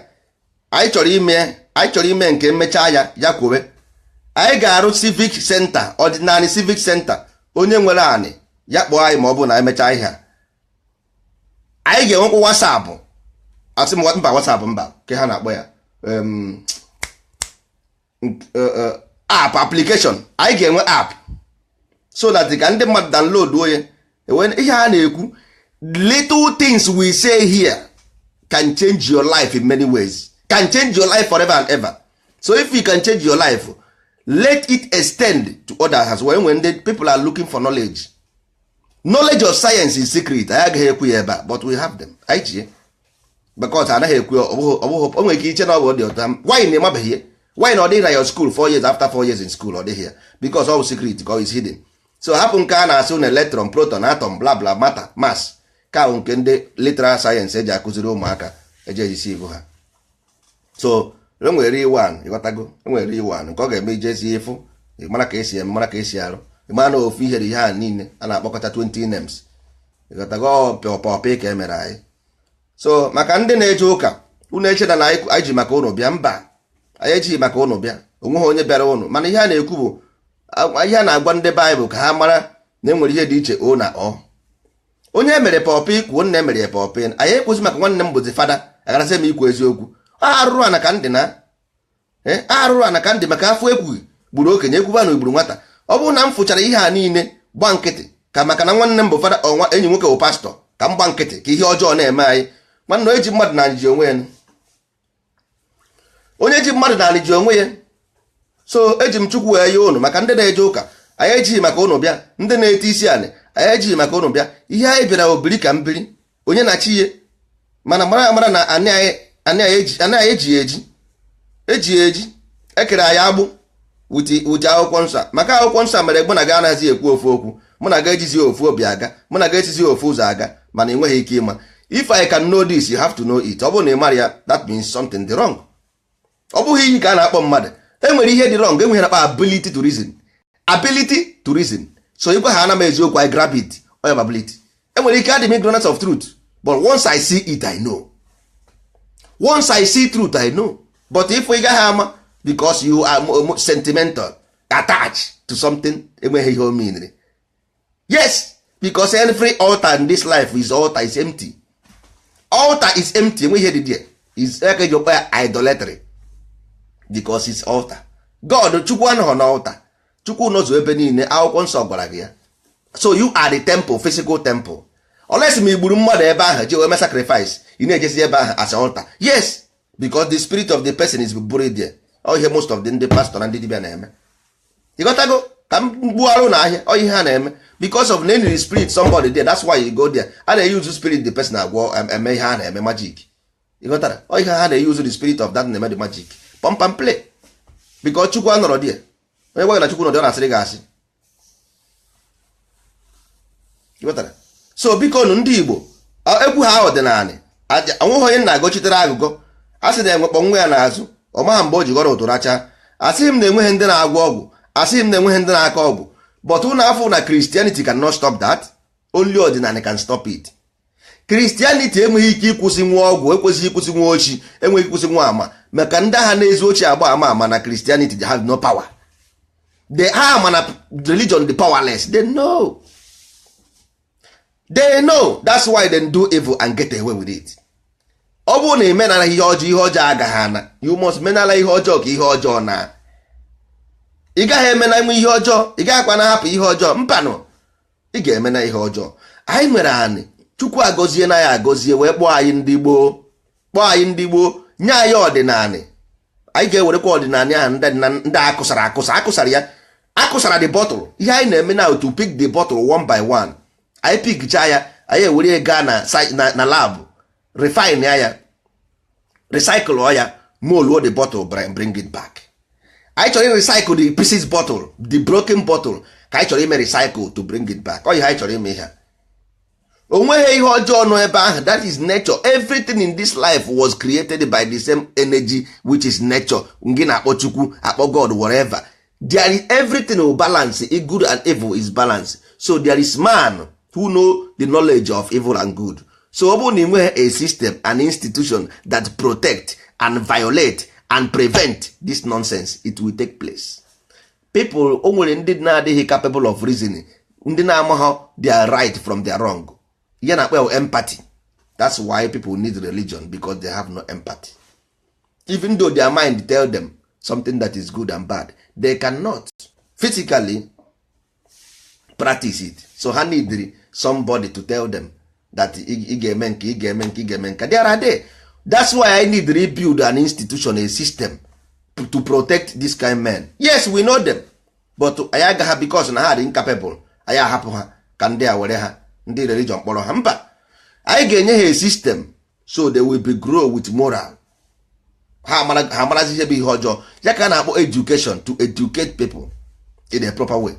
anyị chọrọ ime, anyị chọrọ ime nke mmechaa ya, ya kwuwe, anyị ga-arụ civic center, ọdịnala civic center. Onye nwere anị ya kpọọ anyị, ma ọ bụ na emechaa ihe a, anyị ga-enwekwa WhatsApp. Asị m mba, WhatsApp mba, ke ha na-akpọ ya app, application. Anyị ga-enwe app so that ka ndị mmadụ download onye ihe a na-ekwu. Little things we say here can change your life in many ways, can change your life forever and ever. So if you can change your life, let it extend to others as well. When the people are looking for knowledge, knowledge of science is secret. Anyị agaghị ekwu ya ebe a, but we have them. Anyị ji because anaghị ekwu ya. Ọ bụghị o nwere ike iche na ọ bụ dị ụta. Why na ịmabeghị ya? Why na ọ dịghị na your school 4 years, after 4 years in school ọ dịghị ya? Because ọ bụ secret, ka ọ is hidden. So hapụ nke a na-asụ na electron, proton, atom, bla bla, matter, mass, ka ahụ nke ndị literal science eji akụziri ụmụaka eji ejisi ibu ha. So enwere iwan, ịghọtago? Enwere iwan nke ọ ga-eme ijezi ịfụ, mara ka esi eme, mara ka esi arụ, ịmara na ofu ihe ihe a niile a na-akpọkọta 20 names, ịghọtago? Pọpị ka e mere anyị. So maka ndị na-eje ụka, unu echeda na anyị ji maka ụnụ bịa. Mba, anyị ejighị maka ụnụ bịa. Onweghị onye bịara ụnụ. Mana ihe a na-ekwu bụ ihe a na-agwa ndị Baịbụl ka ha mara na enwere ihe dị iche o na ọ onye emere pọpị kwuo nna emere ya pọpị. Anyị ekwuzi maka nwanne m bụzi fada, agarasị m ikwu eziokwu. Arụrụ ana ka ndị na arụrụ ana ka ndị maka afọ ekwughị gburu okenye, ekwuba na ugburu nwata. Ọ bụrụ na m fụchara ihe a niile gba nkịtị ka maka na nwanne m bụ fada, ọnwa enyi nwoke bụ pastọ, ka m gba nkịtị ka ihe ọjọọ na-eme anyị. Nwanne, onye ji mmadụ na ji onwe ya, onye ji mmadụ na ji onwe ya. So eji m Chukwu wee ye ụnụ. Maka ndị na-eje ụka, anyị ejighị maka ụnụ bịa. Ndị na-ete isi anị, anyị ejighị maka ụnụ bịa. Ihe anyị bịara obiri ka mbiri onye na-achị ihe. Mana mara amara na anị anyị eji eji eji eji ekere anyị agbụ wuti akwụkwọ nsọ. Maka akwụkwọ nsọ mere mụ na gị anaghịzi ekwu ofu okwu, mụ na gị ejizi ofu obi aga, mụ na gị esizi ofu ụzọ aga. Mana ị nweghị ike ịma. If I can know this, you have to know it. Ọ bụrụ na ị mara ya, that means something dị wrong. Ọ bụghị iyi ka a na-akpọ mmadụ. E nwere ihe dị wrong. Enweghị na-akpọ ability to reason, ability to reason. So ịgwa ha ana m eziokwu, I grab it. Oya, ability enwere ike adị m ignorance of truth, but once I see it, I know. Once I see truth, I know. But if ị gaghị ama because you are sentimental, attached to something enweghị ihe o meanri. Yes, because every altar in this life is altar is empty. Altar is empty. Enweghị ihe dị there. Is aka eji okpa ya idolatry because it's altar. God, Chukwu anọghọ na altar. Chukwu nọzụ ebe niile. Akwụkwọ nsọ gwara gị ya. So you are the temple, physical temple. Unless ma igburu mmadụ ebe ahụ ji wee mee sacrifice, ị na-ejezi ebe ahụ as altar. Yes, because the spirit of the person is buried there. Ọ ihe most of the ndị pastor na ndị dibịa na-eme, ịghọtago? Ka m gbuo arụ na ahịa, ọ ihe ha na-eme because of na eniri spirit somebody there. That's why you go there. A na-use spirit the person agwọ, eme ihe a na-eme magic, ịghọtara? Ọ ihe ha na-use the spirit of that na-eme the magic, pump and play, because Chukwu anọrọ there. Onye gwa gị na Chukwu nọdị, ọ na-asịrị gị asị, ịghọtara? So biko nụ, ndị Igbo, egwu ha ọdịnala onweghị onye na-agọchitere agụgọ. A sị na enwekpọ nwa ya n'azụ, ọ maha mgbe o ji ghọrọ ụtụ racha. Asịghị m na enweghị ndị na-agwọ ọgwụ, asịghị m na enweghị ndị na-akọ ọgwụ, but ụnụ afọ na Christianity cannot stop that. Only ọdịnala can stop it. Christianity enweghị ike ịkwụsị nwa ọgwụ, ekwesịghị ịkwụsị nwa ochi, enweghị ịkwụsị nwa ama, maka ndị agha na-ezu ochi agba ama na Christianity, they have no power. They ha ama na religion the powerless. They know, they know. That's why they do evil and get away with it. Ọ bụrụ na emenala ihe ọjọọ, ihe ọjọọ agaghị ana. You must menala ihe ọjọọ ka ihe ọjọọ na. Ị gaghị emena nwe ihe ọjọọ, ị gaghịkwa na hapụ ihe ọjọọ. Mpanụ, ị ga-emena ihe ọjọọ. Anyị nwere anị. Chukwu agọzie na ya agọzie wee kpọọ anyị ndị gboo, kpọọ anyị ndị gboo, nye anyị ọdịnanị. Anyị ga-ewerekwa ọdịnanị ahụ ndị akụsara akụsa, akụsara ya, akụsara the bottle. Ihe anyị na-eme now, to pick the bottle one by one. Anyị pickcha ya, anyị ewere ya gaa na lab, refine ya, recycle ya, moluo the bottle, bring it back. Anyị chọrọ recycle the pieces bottle, the broken bottle, ka anyị chọrọ ime recycle to bring it back. Ọ ihe anyị chọrọ ime. Ihe o nweghị ihe ọjọọ nọ ebe ahụ. That is nature. Everything in this life was created by the same energy, which is nature. Ngị na-akpọ Chukwu, akpọ God, whatever. There is everything will balance. Good and evil is balance. So there is man who know the knowledge of evil and good. So ọ bụrụ na ị nweghị a system, an institution that protect and violate and prevent this nonsense, it will take place. People, o nwere ndị na-adịghị capable of reasoning, ndị na-amaghọ their right from their wrong. Ihe na-akpọ ya empathy. That's why people need religion, because they have no empathy. Even though their mind tell them something that is good and bad, they cannot physically practice it. So ha need somebody to tell them that ị ga-eme nke, ị ga-eme nke, ị ga-eme nke. There are they. That's why I need rebuild an institution, a system to protect this kind men. Yes, we know them, but anyị agaghị, because na ha dị incapable, anyị ahapụ ha ka ndị a were ha, ndị religion kpọrọ ha. Mba, anyị ga-enye ha a system so they will be grow with moral. Ha amarazi ihe bụ ihe ọjọọ. Ya ka a na-akpọ education, to educate people in a proper way.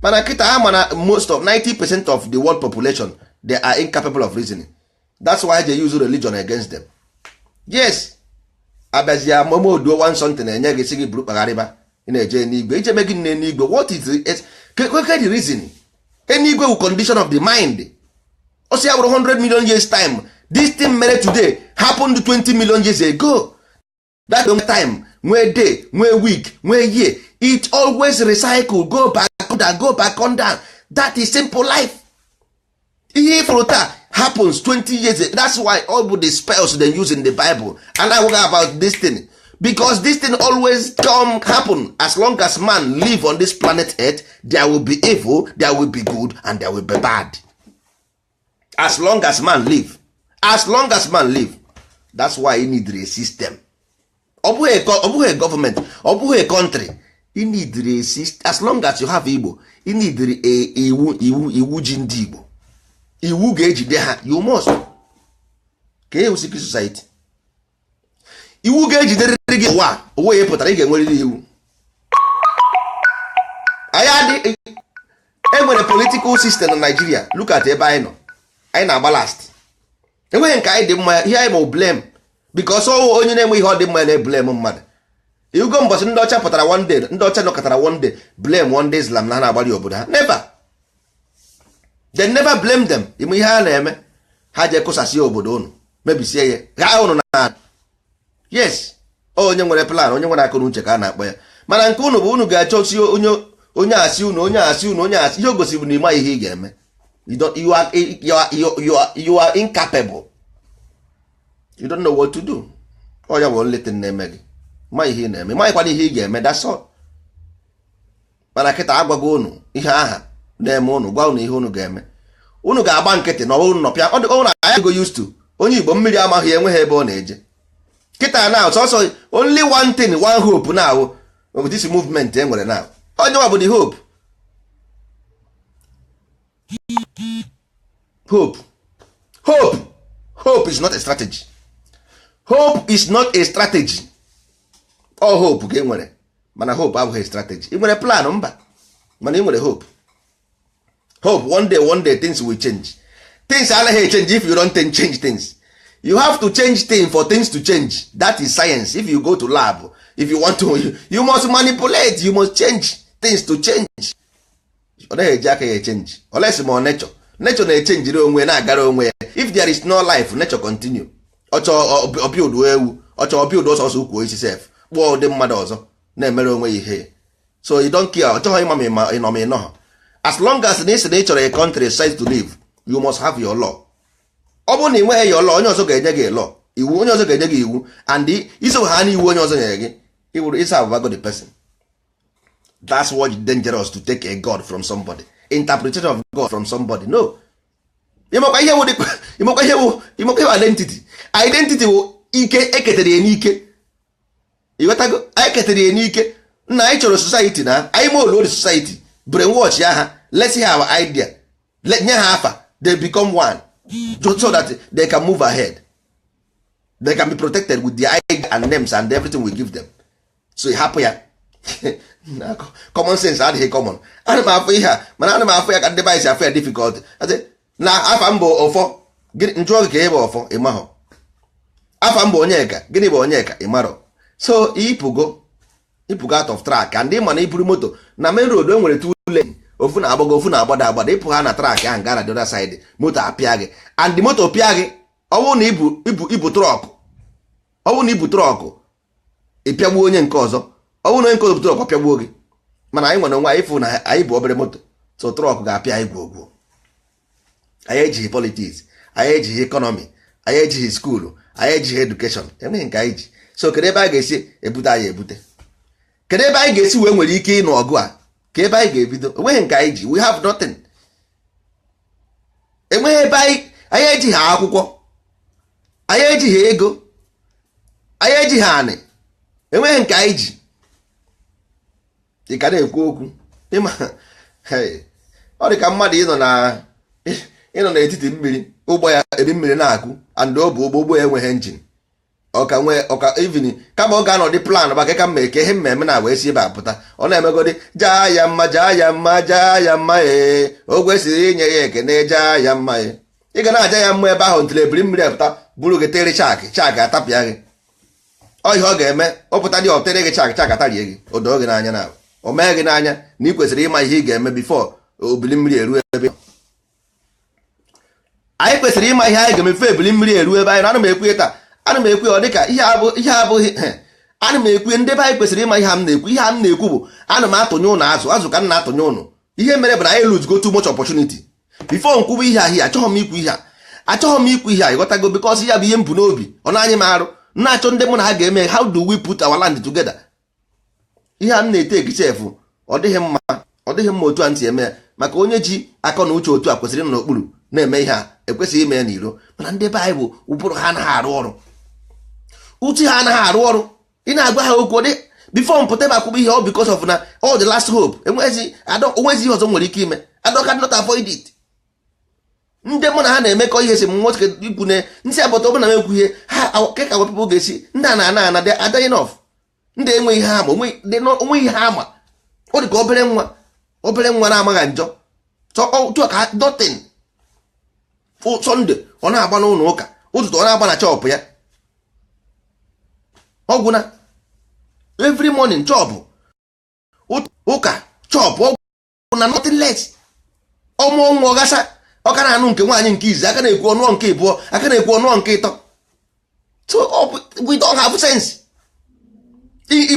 Mana kịta ha mana most of 90% of the world population, they are incapable of reasoning. That's why they use religion against them. Yes, abịazie amomoduo one something na-enye gị, sị gị buru kpagharịba, ị na-eje n'igwe, ije me gị nne n'igwe. What is the reason? Enigwe wu condition of the mind. O si ya bụrụ 100 million years time, this thing mere today happened 20 million years ago. That time, nwee day, nwee week, nwee year, it always recycle, go back down, go back on down. That is simple life. Ihe ifuru taa happens 20 years ago. That's why all the spells they use in the Bible and I work about this thing, because this thing always come happen. As long as man live on this planet Earth, there will be evil, there will be good and there will be bad. As long as man live, as long as man live. That's why you need a system. Ọ bụghị gọọmenti, ọ bụghị a country. You need a system. As long as you have Igbo, you need a iwu, iwu, iwu ji ndị Igbo, iwu ga-ejide ha. You must ka e secret society, iwu ga-ejiderịrị gị. Ụwa onwe ya pụtara, ị ga-enwerịrị iwu. Anyị adị enwere political system na Nigeria. Look at ebe anyị nọ, anyị na-agba last. Enweghị nke anyị dị mma. Ihe anyị ma blame, because ọwụ onye na-enwe ihe ọ dị mma na-eblame mmadụ. Ihugo mbọchị ndị ọcha pụtara one day, ndị ọcha nọkọtara one day, blame one day Islam na ha na-agbari obodo ha? Never. They never blame them. Ime ihe ha na-eme, ha jee kụsasị obodo unu, mebisie ya, ha unu na. Yes, onye nwere plan, onye nwere akụ na uche ka a na-akpọ ya. Mana nke unu bụ unu ga-achọsi onye, onye asị unu, onye asị unu, onye asị. Ihe o gosiri bụ na ịma ihe ị ga-eme. You are incapable. You don't know what to do. Ọ ya bụ only thing na-eme gị. Ma ihe ị na-eme, maghịkwana ihe ị ga-eme. That's all. Mana kịta agwago unu ihe aha na-eme unu, gwa unu ihe unu ga-eme. Unu ga-agba nkịtị na ọbụrụ nọpịa ọ dị na anyị go used to. Onye Igbo mmiri amaghị, enweghị ebe ọ na-eje kịta na sọsọ only one thing, one hope now, this movement e nwere now. Onye nwa bụ the hope. Hope, hope, hope is not a strategy. Hope is not a strategy. All hope ka e nwere, mana hope abụghị strategy. Ị nwere plan? Mba. Mana ị nwere hope. Hope one day, one day things will change. Things anaghị change if you don't change things. You have to change things for things to change. That is science. If you go to lab, If you want to, you must manipulate, you must change things to change. Ọ naghị eji aka ya echange unless ma ọ nature na-echangeiri onwe, na-agara onwe ya. If there is no life, nature continue. Ọchọ ọbịa ewu, ọchọ ọbịa ụdụ ọsọsọ ukwu osisi sef, kpụọ ụdị mmadụ ọzọ na-emere onwe ya ihe. So you don't care. Ọ chọghị ịma ma ị nọ ma ị nọghọ. As long as na ị sị na ị chọrọ a country size to live, you must have your law. Ọ bụrụ na ị nweghị your law, onye ọzọ ga-enye gị law, iwu. Onye ọzọ ga-enye gị iwu, and iso ha n'iwu onye ọzọ nyere gị, iwuru isa abụbago the person. That's what is dangerous, to take a god from somebody, interpretation of God from somebody. No, ịmakwa ihe wụ, ịmakwa ihe wụ, ịmakwa ihe wụ identity. Identity wụ ike eketere ya n'ike. Ịghọtago? Anyị ketere ya n'ike. Nna, anyị chọrọ society na anyị ma olu society, brainwash ya ha. Let's hear our idea. Nye ha afa, they become one so that they can move ahead, they can be protected with their idea and names and everything we give them. So ị hapụ ya. Common sense adịghị common. Ana m afụ ihe a, mana ana m afụ ya ka ndị be anyị si afụ ya difficult. Asị na afa m bụ ọfọ. Njụọ gị ka ị bụ ọfọ, ị mahọ. Afa m bụ Onyeka. Gịnị bụ Onyeka? Ị marọ. So ịpụgo, ịpụgo out of track. And ịma na iburu moto na main road, e nwere two lane, ofu na-agbago, ofu na-agbada agbada. Ịpụ ha na track ahụ gaa na the other side, moto apịa gị. And moto pịa gị, ọ bụrụ na ibu truck, ọ bụrụ na ibu truck, ị pịagbuo onye nke ọzọ. Ọ bụrụ na onye nke ọzọ bụ truck, ọ pịagbuo gị. Mana anyị nwere onwe anyị fụ na anyị bụ obere moto, so truck ga-apịa anyị gwogwo. Anyị ejighị politics, anyị ejighị economy, anyị ejighị school, anyị ejighị education, enweghị nke anyị ji. So kedu ebe anyị ga-esi ebute anyị ebute? Kedu ebe anyị ga-esi wee nwere ike ịnụ ọgụ a? Ka ebe anyị ga-ebido? Enweghị nke anyị ji. We have nothing. Enweghị ebe anyị. Anyị ejighị akwụkwọ, anyị ejighị ego, anyị ejighị anị, enweghị nke anyị ji. Ị ka na-ekwu okwu ịma. Ọ dị ka mmadụ ịnọ n'etiti mmiri, ụgbọ ya ebi mmiri na-akụ, and ọ bụ ụgbọ ya enweghị engine. Ọka nwee ọka even kama ọ ga-anọdị plan maka ka mma eke ihe mmemme na wee si ebe a pụta. Ọ na-emegodi jaa ya mma, jaa ya mma, jaa ya mma. Ee, o kwesịrị inye ya ekene, jaa ya mma. Ee, ị ga na-aja ya mma ebe ahụ ntụrụ ebiri mmiri apụta buru gị tere shark, shark atapịa gị. Ọ ihe ọ ga-eme, ọ pụta dị ọ tere gị shark, shark atarie gị. O doo gị n'anya na o mee gị n'anya na ị kwesịrị ịma ihe ị ga-eme before obili mmiri eru ebe anyị. Kwesịrị ịma ihe anyị ga-emefe ebili mmiri eru ebe anyị nọ. Ana m ekwu taa, ana m ekwu, ọ dịka ihe abụghị ana m ekwu. Ndị be anyị kwesịrị ịma ihe a m na-ekwu. Ihe a m na-ekwu bụ ana m atụnye ụnụ azụ, azụ ka m na-atụnye ụnụ. Ihe mere bụ na anyị lose go too much opportunity. Before nkwubu ihe ahịa, achọghị m ikwu ihe a, achọghị m ikwu ihe a. Ịghọtago? Because ya bụ ihe m bụ n'obi. Ọ na-anyị m arụ na-achọ ndị mụ na ha ga-eme. How do we put our land together? Ihe a m na-ete ekisef, ọ dịghị mma, ọ dịghị mma otu a ntị eme ya. Maka onye ji akọ na uche otu a kwesịrị ịnọ n'okpuru na-eme ihe a, ekwesịghị ime ya n'iro. Mana ndị be anyị bụ ụbụrụ ha anaghị arụ ọrụ, uche ha anaghị arụ ọrụ. Ị na-agwa ha okwu dị before mpụta ebe akwụkwọ ihe ọ because of na all the last hope, enwezi onwezi ihe ọzọ nwere ike ime. I cannot avoid it. Ndị mụ na ha na-emekọ ihe si m nwoke ikwu na nsị agbata ọbụla m ekwu ihe ha ke ka wepụpụ ga-esi. Ndị a na-ana ana ada enough. Ndị enweghị ihe ama, onweghị ihe ama. Ọ dị ka obere nwa, obere nwa na-amaghị njọ ka nothing. Sunday ọ na-agba n'ụlọ ụka, ụtụtụ ọ na-agba na chọpụ ya, ọgwụ na every morning chọpụ ụka, chọpụ ọgwụ na nothing less. Ọmụọ nwa, ọgasa, ọ ka na-anụ nke nwaanyị nke izi, aka na-ekwu ọnụọ nke ịbụọ, aka na-ekwu ọnụọ nke ịtọ. So we don't have sense.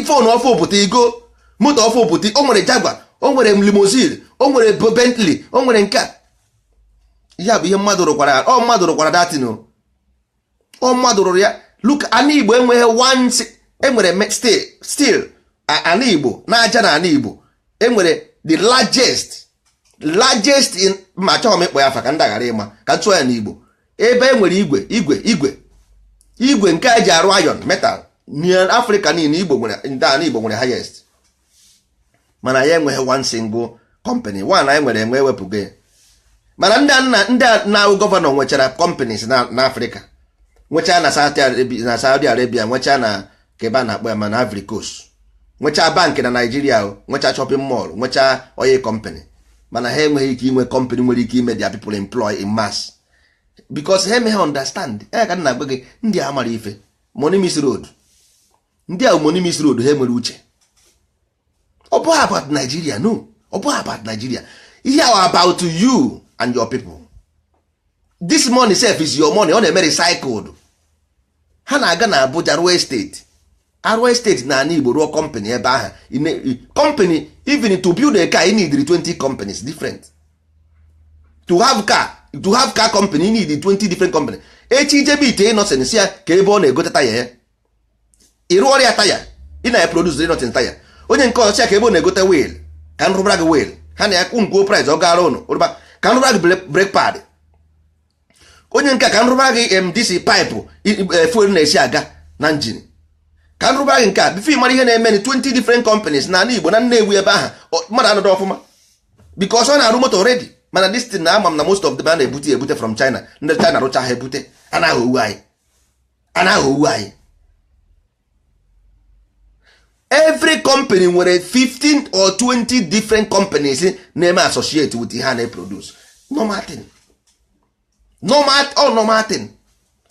Phone ọfụ pụta, igo moto ọfụ pụta. O nwere Jaguar, o nwere limousine, o nwere Bentley, o nwere nke a. Ihe a bụ ihe mmadụ rụkwara. Ọ mmadụ rụkwara datin. Ọ mmadụ rụrụ ya. Look, ana Igbo enweghị one enwere still ana Igbo na aja na ana Igbo enwere the largest in ma achọghị m ịkpọ ya afa ka ndị aghara ịma ka m tụọ ya n'Igbo. Ebe e nwere igwe igwe igwe igwe nke a ji arụ iron metal n'Africa niile, Igbo nwere. Ndị ana Igbo nwere highest, mana ya enweghị one single company. One anyị nwere enwe ewepụgo ya. Mana ndị na-awụ governor nwechara companies na Afrịka, nwechaa na Saudi Arabia, na Saudi Arabia, nwechaa na ka ebe a na-akpọ ya ma na Ivory Coast, nwechaa bank na Nigeria o, nwechaa shopping mall, nwechaa oil company. Mana ha enweghị ike inwe company nwere ike ime their people employ in mass because ha emeghị understand ya. Ka m na-agwa gị, ndị a mara ife money miss road. Ndị a money miss road, ha enwere uche. Ọ bụghị about Nigeria, no, ọ bụghị about Nigeria. Ihe ahụ about you and your people. This money sef is your money. Ọ na-eme recycled. Ha na-aga na Abuja rụọ estate, arụọ estate na ala Igbo, rụọ company ebe ahụ. Company, even to build a car, you need 20 companies different. To have car company, you need 20 different company. Echi ijebe ite Innoson, si ya ka ebe ọ na-egote taya ya, ị rụọ ya taya, ị na-eproduce Innoson taya. Onye nke ọzọ si ya ka ebe ọ na-egote wheel, ka nrụbara gị wheel. Ha na ya kwuo price, ọ gara ụnụ rụba, ka nrụbara gị brake pad. Onye nke ka nrụbara gị MDC pipe fuel na-esi aga na engine, ka nrụbara gị nke a. Before ị mara ihe na-eme, 20 different companies na ala Igbo, na Nnewi ebe ahụ, mmadụ anọdụ ọfụma because ọ na-arụ moto already. Mana this thing na ama m na most of them a na-ebute ebute from China. Ndị China rụcha ha ebute, anaghị owu anyị, anaghị owu anyị. Every company nwere 15 or 20 different companies na-eme associate with ihe a na-eproduce. Normal thing, normal, all normal thing.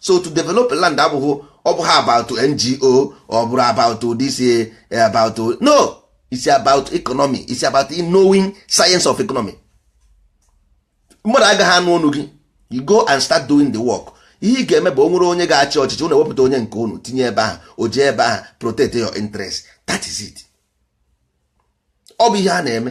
So to develop a land abụghị, ọ bụghị about NGO, ọ bụrụ about this, about, no, it's about economy. It's about knowing science of economy. Mmadụ agaghị anụ ọnụ gị. You go and start doing the work. Ihe ị ga-eme bụ, o nwere onye ga-achị ọchịchị, unu ewepụta onye nke unu tinye ebe ahụ, o jee ebe ahụ protect your interest. That is it. Ọ bụ ihe a na-eme.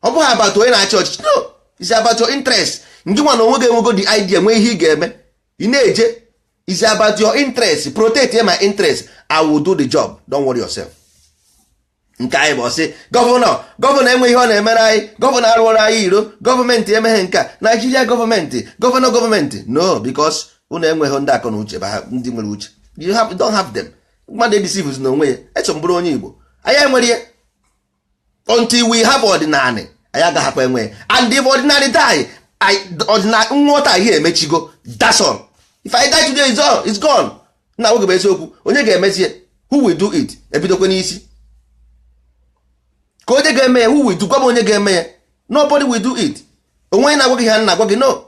Ọ bụghị about onye na-achị ọchịchị, no, it's about your interest. Ndị nwa na onwe gị enwego the idea, nwee ihe ị ga-eme, ị na-eje. It's about your interest. Protect my interest, I will do the job. Don't worry yourself. Nke anyị bụ ọsị governor, governor enweghị ihe ọ na-emere anyị, governor arụọrọ anyị iro, gọọmenti emeghe nke a, Naijiria gọọmenti, governor, gọọmenti, no, because unu enweghị ndị akọ na uche ba ha, ndị nwere uche. You have, don't have them. Mmadụ edeceives na onwe ya. Eso m bụrụ onye Igbo, anyị enwere ihe until we have ọdịnala. Anyị agaghịkwa enwe ya. And if ọdịnala die, ọdịnala nghọta ihe emechigo. That's all. If I die today, it's all, it's gone. Na nwoge bụ eziokwu. Onye ga-emezi ya? Who will do it? Ebidokwe n'isi ka onye ga-eme ya. Who will do? Gwa m onye ga-eme ya. Nobody will do it. Onwe na-agwa gị ha na-agwa gị, no.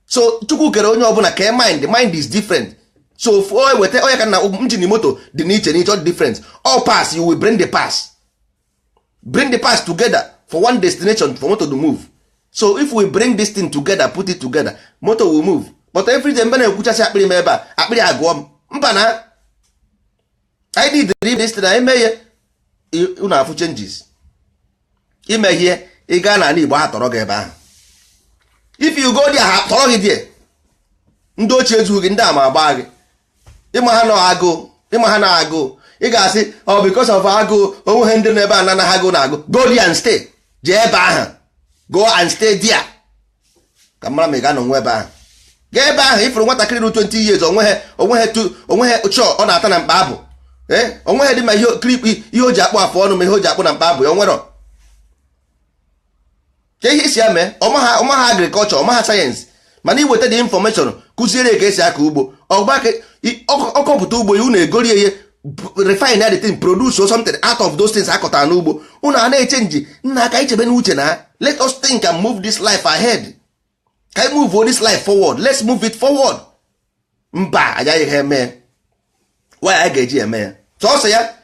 So Chukwu kere onye ọbụla ka mind, mind is different. So o weta onye ka na engine moto dị n'iche n'iche, ọ dị different. All pass, you will bring the pass, bring the pass together for one destination for motor to move. So if we bring this thing together, put it together, motor will move. But every day mgbe na-ekwuchasị akpịrị m ebe a, akpịrị agụọ m. Mba, na anyị need this thing. Anyị mee ya, unu afụ changes. Ime ihe ị gaa n'ala Igbo, ha tọrọ gị ebe ahụ. If you go there, ha tọrọ gị there. Ndị ochie ezughị gị, ndị ama agba gị. Ịma ha nọ agụụ, ịma ha na agụụ. Ị ga-asị ọ because of agụụ onweghị ndị nọ ebe a na agụụ na agụ. Go there and stay. Jee ebe ahụ, go and stay there, ka mara ma ị ga-anọ nwa ebe ahụ. Gaa ebe ahụ, ifuru nwatakịrị ru 20 years, onweghị onweghị chọọ ọ na-ata na mkpa abụ. Ee, onweghị dị ma ihe clip, ihe o ji akpụ afụ ọnụ, ma ihe o ji akpụ na mkpa abụ ya onwero ka ihe isi ya mee. Ọmaha agriculture, ọmaha sayensị, mana iweta dị information, kụziere ka esi akọ ugbo, ọkọpụta ugbo ya, unu egorie ihe, refine the thing, produce something out of those things akọtara n'ugbo. Unu a na-eche nji nna aka ichebe n'uche na let us think and move this life ahead. Ka anyị move this life forward. Let's move it forward. Mba, agaghị ha eme. Why anyị ga-eji eme ya sọsọ ya?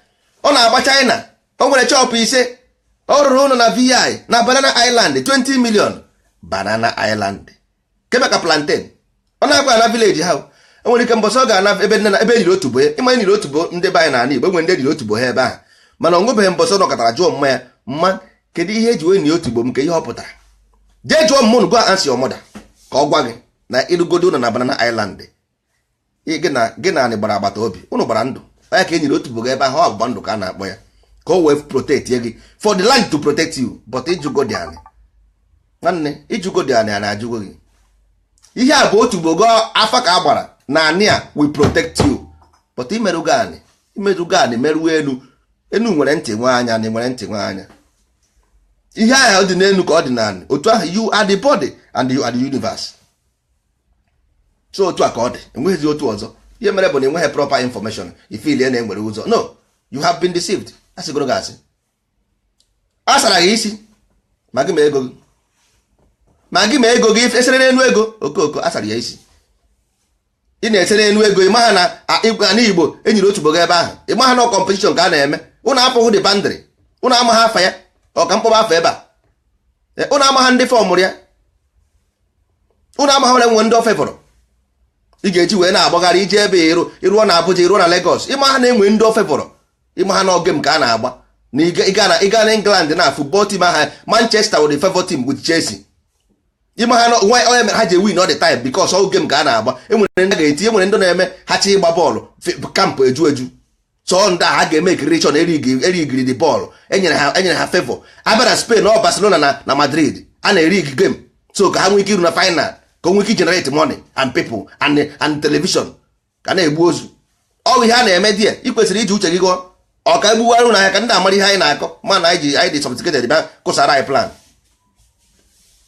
Ọ na-agba China, o nwere shop ise ọ rụrụ ụlọ na VI na Banana Island, 20 million. Banana Island kemaka plantain ọ na-akwa na village ha. Enwere ike mbọsị ọ ga-ana ebe nne na ebe eriri otubo ya. Ịma eriri otubo ndị be anyị n'ala Igbo, enwere ndị eriri otubo ha ebe ahụ, mana ọ nwebeghị mbọsị ọ nọkọtara jụọ mma ya, "Mma, kedu ihe eji wee nie otubo m? Ka ihe ọ pụtara?" Jee jụọ mmụnụ. Go and ask your mother ka ọ gwa gị na ịrụgodo ụlọ na Banana Island, gị na anyị gbara agbata obi, ụnụ gbara ndụ onye ka e nyere otubo gị ebe ahụ. Ọ ọgbụgba ndụ ka a na-akpọ ya, ka o wee protect gị, for the land to protect you. But ịjụgo dị anị, nwanne, ịjụgo dị anị, a na-ajụgo gị. Ihe a bụ otubo go afa ka a gbara na anị a will protect you. But imerụgo anị, imerụgo anị, merụọ elu. Enu nwere ntị nwe anya, anị nwere ntị nwe anya. Ihe ahụ dị n'elu ka ọ dị n'anị. Otu ahụ you are the body and you are the universe. So otu a ka ọ dị, enweghịzi otu ọzọ. Ihe mere bụ na enweghị proper information. Ifilie na enwere ụzọ, no, you have been deceived. Asịgoro gị asị, a sara gị isi. Ma gị ma ego gị, ma gị ma ego gị esere n'elu ego okoko, a sara ya isi. Ị na-ese n'elu ego. Ịma ha na ana Igbo enyere otu bogo ebe ahụ. Ịma ha na competition ka a na-eme. Ụnụ apụghị the boundary. Ụnụ ama ha afa ya. Ọ ka mkpọba afa ebe a. Ụnụ ama ha ndị formụrụ ya. Ụnụ ama ha nwere ndị ofe fọrọ ị ga-eji wee na-agbagharị ije ebe ịrụ ịrụọ na Abuja, ịrụọ na Lagos. Ịma ha na-enwe ndị ofe fọrọ. Ịma ha na game ka a na-agba na ịga na England na football team aha Manchester were the favor team with Chelsea. Ịma ha nwa onye mere ha ji win all the time, because all game ka a na-agba. Enwere ndị ga-eti, enwere ndị na-eme ha chi ịgba bọọlụ, camp eju eju. So ndị a ha ga-eme ekirichọn erigiri the bọọlụ enyere ha favor. Abịa na Spain, ọ Barcelona na Madrid a na-erig game, so ka ha nwee ike iru na final, ka o nwee ike generate money and people and television ka na-egbu ozu. Ọ bụ ihe a na-eme die. Ị kwesịrị iji uche gị gụọ. Ọ ka egbugharị ụlọ ahịa ka ndị amara ihe anyị na-akọ. Ma na anyị ji anyị dị sophisticated bịa kụsara anyị plan.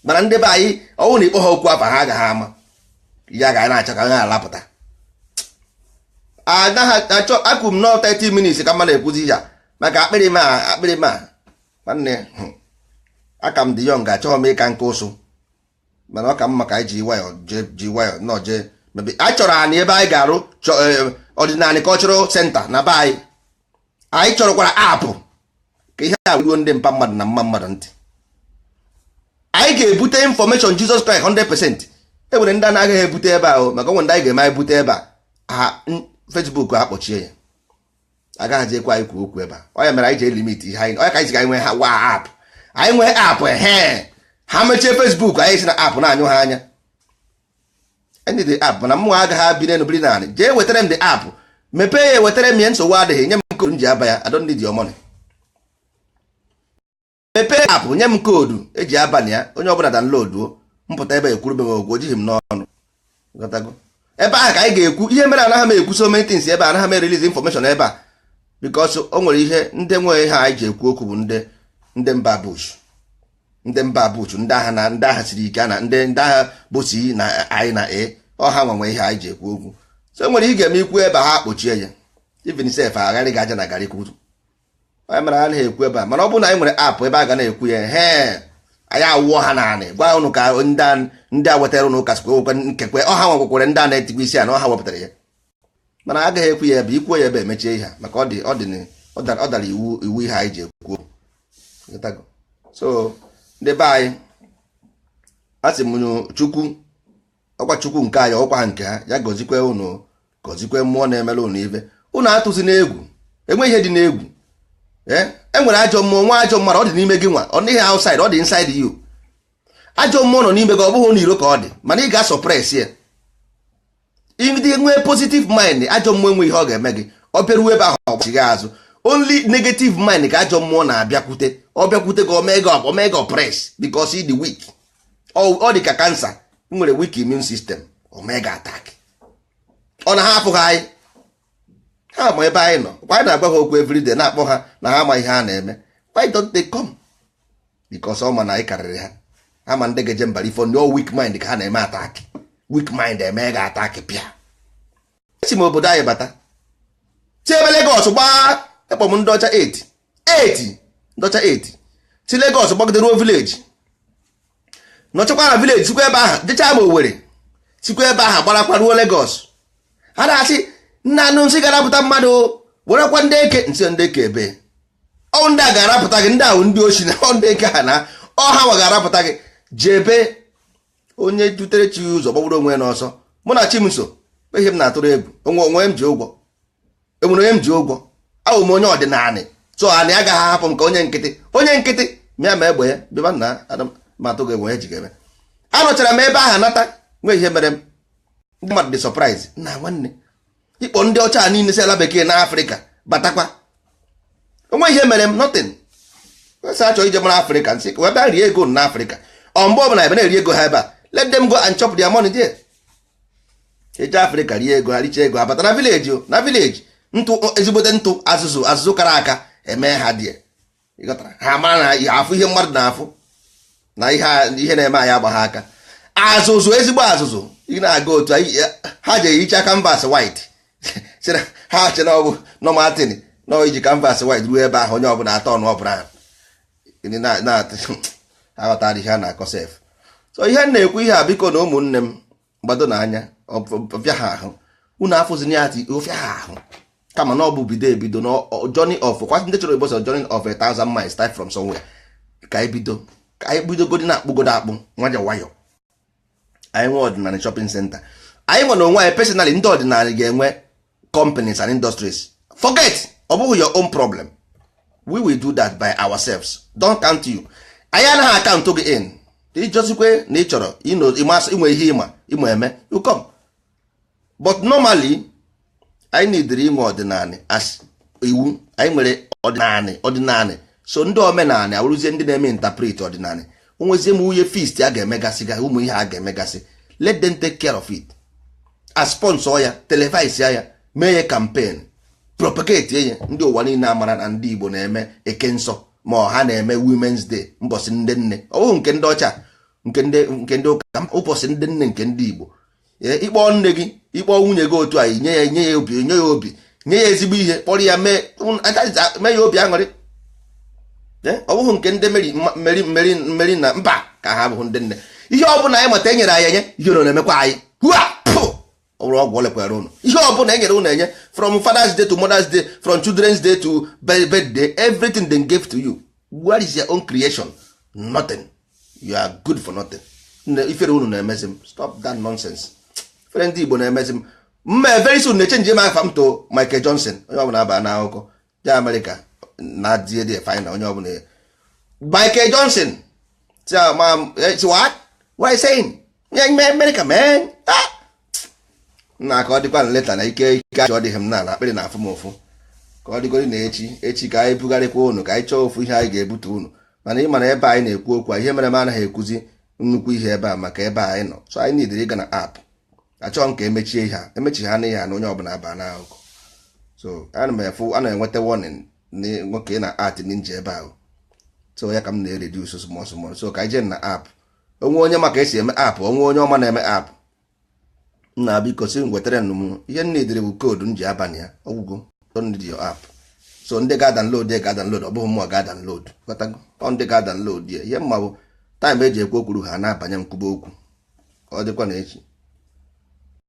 Mana ndị be anyị, ọnwụ na ikpọ ha okwu afa, ha agaghị ama ya ga na-achọ ka ha alapụta. Anaghị achọ akụ m nọ 30 minutes ka mma na-ekwuzi ya maka akpịrị ma akpịrị ma. Nwanne, aka m dị young, achọghị m ịka nke ụsụ, mana ọ ka mma ka anyị ji nwayọ jee, ji nwayọ nọ jee mebe. A chọrọ anyị ebe anyị ga-arụ ọdịnala cultural center na be anyị. Anyị chọrọkwara app ka ihe a ruo ndị mpa mmadụ na mma mmadụ ntị. Anyị ga-ebute information Jesus Christ 100%. E nwere ndị anaghị ebute ebe ahụ, maka onwe ndị anyị ga-eme anyị bute ebe a ha Facebook akpọchie ya, agaghịzi ekwe anyị kwuo okwu ebe a. Ọ ya mere anyị ji elimit ihe anyị. Ọ ya ka anyị si ka anyị nwee ha wa app. Anyị nwee app ehe, ha mechie Facebook, anyị si na app na-anyụ ha anya. Ndị the app mana mmụọ agaghị abi n'elu biri naanị. Jee wetara m the app, mepee ya, wetara m ya. Nsogbu adịghị. Nye m code m ji aba ya. I don't need your money. Mepee app, nye m code eji aba na ya. Onye ọbụla downloaduo, mpụta ebe ekwuru m okwu, ojighị m n'ọnụ. Ghọtago? Ebe ahụ ka anyị ga-ekwu ihe mere anaghị m ekwu so many things ebe a. Anaghị m erelease information ebe a because o nwere ihe ndị nwere ihe anyị ji ekwu okwu bụ ndị mba bush, ndị mba bush, ndị agha na ndị agha siri ike na ndị agha bụ C na I na A. Ọ ha nwe ihe anyị ji ekwu okwu. So e nwere ihe ga-eme ikwu ebe ha kpochie ya, even sef agharị gị aja na garị kwuru. Onye mere anaghị ekwu ebe a. Mana ọ bụrụ na anyị nwere app ebe a ga na-ekwu ya, he anyị awụọ ha naanị gwa ụnụ ka ndị a wetara ụnụ ụka sikwa nwekwe nkekwe. Ọha nwekwekwere ndị a na-etikwa isi a na ọha wepụtara ya, mana agaghị ekwu ya ebe ikwuo ya ebe emechie ihe a, maka ọ dị ọ dara iwu ihe anyị ji ekwu okwu. Ghọtago? So ndị be anyị, a sị m Chukwu, ọkwa Chukwu nke anyị, ọkwa nke ha, ya gọzikwe unu, gọzikwe mmụọ na-emere unu ibe unu. Atụzi n'egwu, enwe ihe dị n'egwu. Ee, e nwere ajọ mmụọ, nwa ajọ mmadụ. Ọ dị n'ime gị nwa. Ọ dịghị outside, ọ dị inside you. Ajọ mmụọ nọ n'ime gị. Ọ bụghị n'iro ka ọ dị, mana ị ga-asuppress ya. Ndị nwee positive mind, ajọ mmụọ enwe ihe ọ ga-eme gị. Ọ bịaruo ebe ahụ, ọ gbachighị azụ. Only negative mind ka ajọ mmụọ na-abịakwute. Ọ bịakwute gị, o mee gị oppress because ị dị weak. Ọ dị ka cancer. Ị nwere weak immune system, o mee gị attack. Ọ na ha afụghị anyị, ha ma ebe anyị nọ. Kwa anyị na-agwa ha okwu everyday, na-akpọ ha na ha ama ihe ha na-eme. Why don't they come? Because ọ ma na anyị karịrị ha. Ha ma ndị ga-eje mbara ifo ndị weak mind ka ha na-eme attack. Weak mind eme ga attack pịa. Esi m obodo anyị bata, si ebe Lagos gbaa ekpọ m ndị ọcha 8 8, ndị ọcha 8 si Lagos gbagide ruo village, nọchakwa na village, sikwa ebe ahụ jechaa ma Owerri, sikwa ebe ahụ gbarakwa ruo Lagos. Ha na-asị nna anụ nsị ga-arapụta mmadụ, werekwa ndị eke nsị, ndị eke ebe ọ ndị a ga-arapụta gị. Ndị ahụ ndị ochi na ọ ndị eke ha na ọha nwa ga-arapụta gị. Jebe onye dutere chi ụzọ gbagburu onwe ya n'ọsọ. Mụ na chi m so ihe m na-atụrụ egwu onwe onwe m ji ụgwọ. Enwere onye m ji ụgwọ. Abụ m onye ọdịnala, so anị agaghị ahapụ m ka onye nkịtị, onye nkịtị mịa ma egbe ya bịaba nna ma atụ gị egbe ya ji ga-eme. Anọchara m ebe ahụ nata, nwee ihe mere m. Ndị mmadụ dị surprise na nwanne ịkpọ ndị ọcha niile si ala bekee na Afrịka batakwa, onwe ihe mere m, nothing. Sị achọ ije mara Afrịka, nsị wee bịa rie ego na Afrịka. Ọ mgbe ọbụla ebe na-eri ego ha ebe a, let them go and chop their money there. Eje Afrịka rie ego ha, richa ego ha, bata na village o, na village ntụ, ezigbote ntụ, azụzụ, azụzụ kara aka eme ha dị. Ịghọtara? Ha mara na afụ ihe mmadụ na-afụ na ihe na-eme anyị agba ha aka. Azụzụ, ezigbo azụzụ. Ị na-aga otu ha ji ehicha canvas white. Sị na ha che na ọ bụ normal thing na iji canvas white ruo ebe ahụ, onye ọbụla atọ ọnụ ọbụla aghọtara ihe a na-akọ sef. So ihe m na-ekwu ihe a, biko na ụmụnne m, gbado n'anya ọbịa ha ahụ. Unu afụzina ya ofe ha ahụ, kama na ọ bụ bido ebido na journey of kwa ndị chọrọ igbo, journey of a thousand miles start from somewhere. Ka anyị bido, ka anyị bidogodi na-akpụgodo akpụ nwayọ nwayọ. Anyị nwee ọdịnala shopping center, anyị nwere onwe anyị personally. Ndị ọdịnala ga-enwe companies and industries. Forget, ọ bụghị your own problem. We will do that by ourselves. Don't count you. Anyị anaghị a-count gị in. Ịjọzikwe na ị chọrọ inwe ihe ịma ịma eme, you come. But normally anyị nidiri inwe ọdịnala as iwu. Anyị nwere ọdịnala, ọdịnala. So ndị omenala awụrụzie ndị na-eme interpret ọdịnala. Onwezie m nwunye feast a ga-emegasị ga ụmụ ihe a ga-emegasị, let them take care of it, a sponsor ya, televise ya, mee ya campaign, propagate ya. Ndị ụwa niile amara na ndị Igbo na-eme eke nsọ, ma ọ ha na-eme Women's Day, mbọsị ndị nne. Ọ bụghị nke ndị ọcha, nke ndị ụka, ụbọchị ndị nne nke ndị Igbo. Ịkpọ nne gị, ịkpọ nwunye gị otu a, nye ya, nye ya obi, nye ya obi, nye ya ezigbo ihe, kpọrọ ya, mee ya obi aṅụrị. Ọ bụghị nke ndị meri mmeri mmeri mmeri na mba ka ha abụghị ndị nne. Ihe ọ bụla anyị mata enyere anyị enye, ihe ụnụ na-emekwa anyị hua pụ ọbụrụ ọgwụ olekwere ụnụ. Ihe ọ bụla enyere ụnụ enye, from Father's Day to Mother's Day, from Children's Day to birthday, everything they gave to you, where is your own creation? Nothing. You are good for nothing. Ifere unu na-emezi m. Stop that nonsense. Ifere ndị Igbo na-emezi m. Mma, very soon na-e-change m afa m to Michael Johnson. Onye ọbụla aba n'akụkọ je Amerịka na die die final, onye ọbụla Michael Johnson. What what are you saying? America, man. Ah! Nna, ka ọ dịkwa na leta na ike ike achọ dịghị m na akpịrị na-afụ m ụfụ. Ka ọ dịgodi na echi echi, ka anyị bugharịkwa unu, ka anyị chọọ ofu ihe anyị ga-ebute unu. Mana ị mana ebe anyị na-ekwu okwu a, ihe mere m anaghị ekwuzi nnukwu ihe ebe a maka ebe a anyị nọ. So anyị nidiri ịga na app. Achọghị m ka emechie ihe a, emechi ha na ihe a na onye ọbụla aba n'akụkụ. So ana m efu a na-enweta warning na nwoke na art ninja ebe ahụ. So ya ka m na-e-reduce small small. So ka anyị jee na app. Onwe onye maka esi eme app, onwe onye ọma na-eme app, nna, biko si m wetara m ihe m nidiri bụ code m ji abalị ya ọgwụgwọ. Don't need your app. So ndị ga download ya ga download, ọ bụghị mụnwa ga download. Ghọtago? Ọ ndị ga download ya. Ihe mma bụ time eji ekwu okwuru ha na-abanye nkwuba okwu. Ka ọ dịkwa na echi.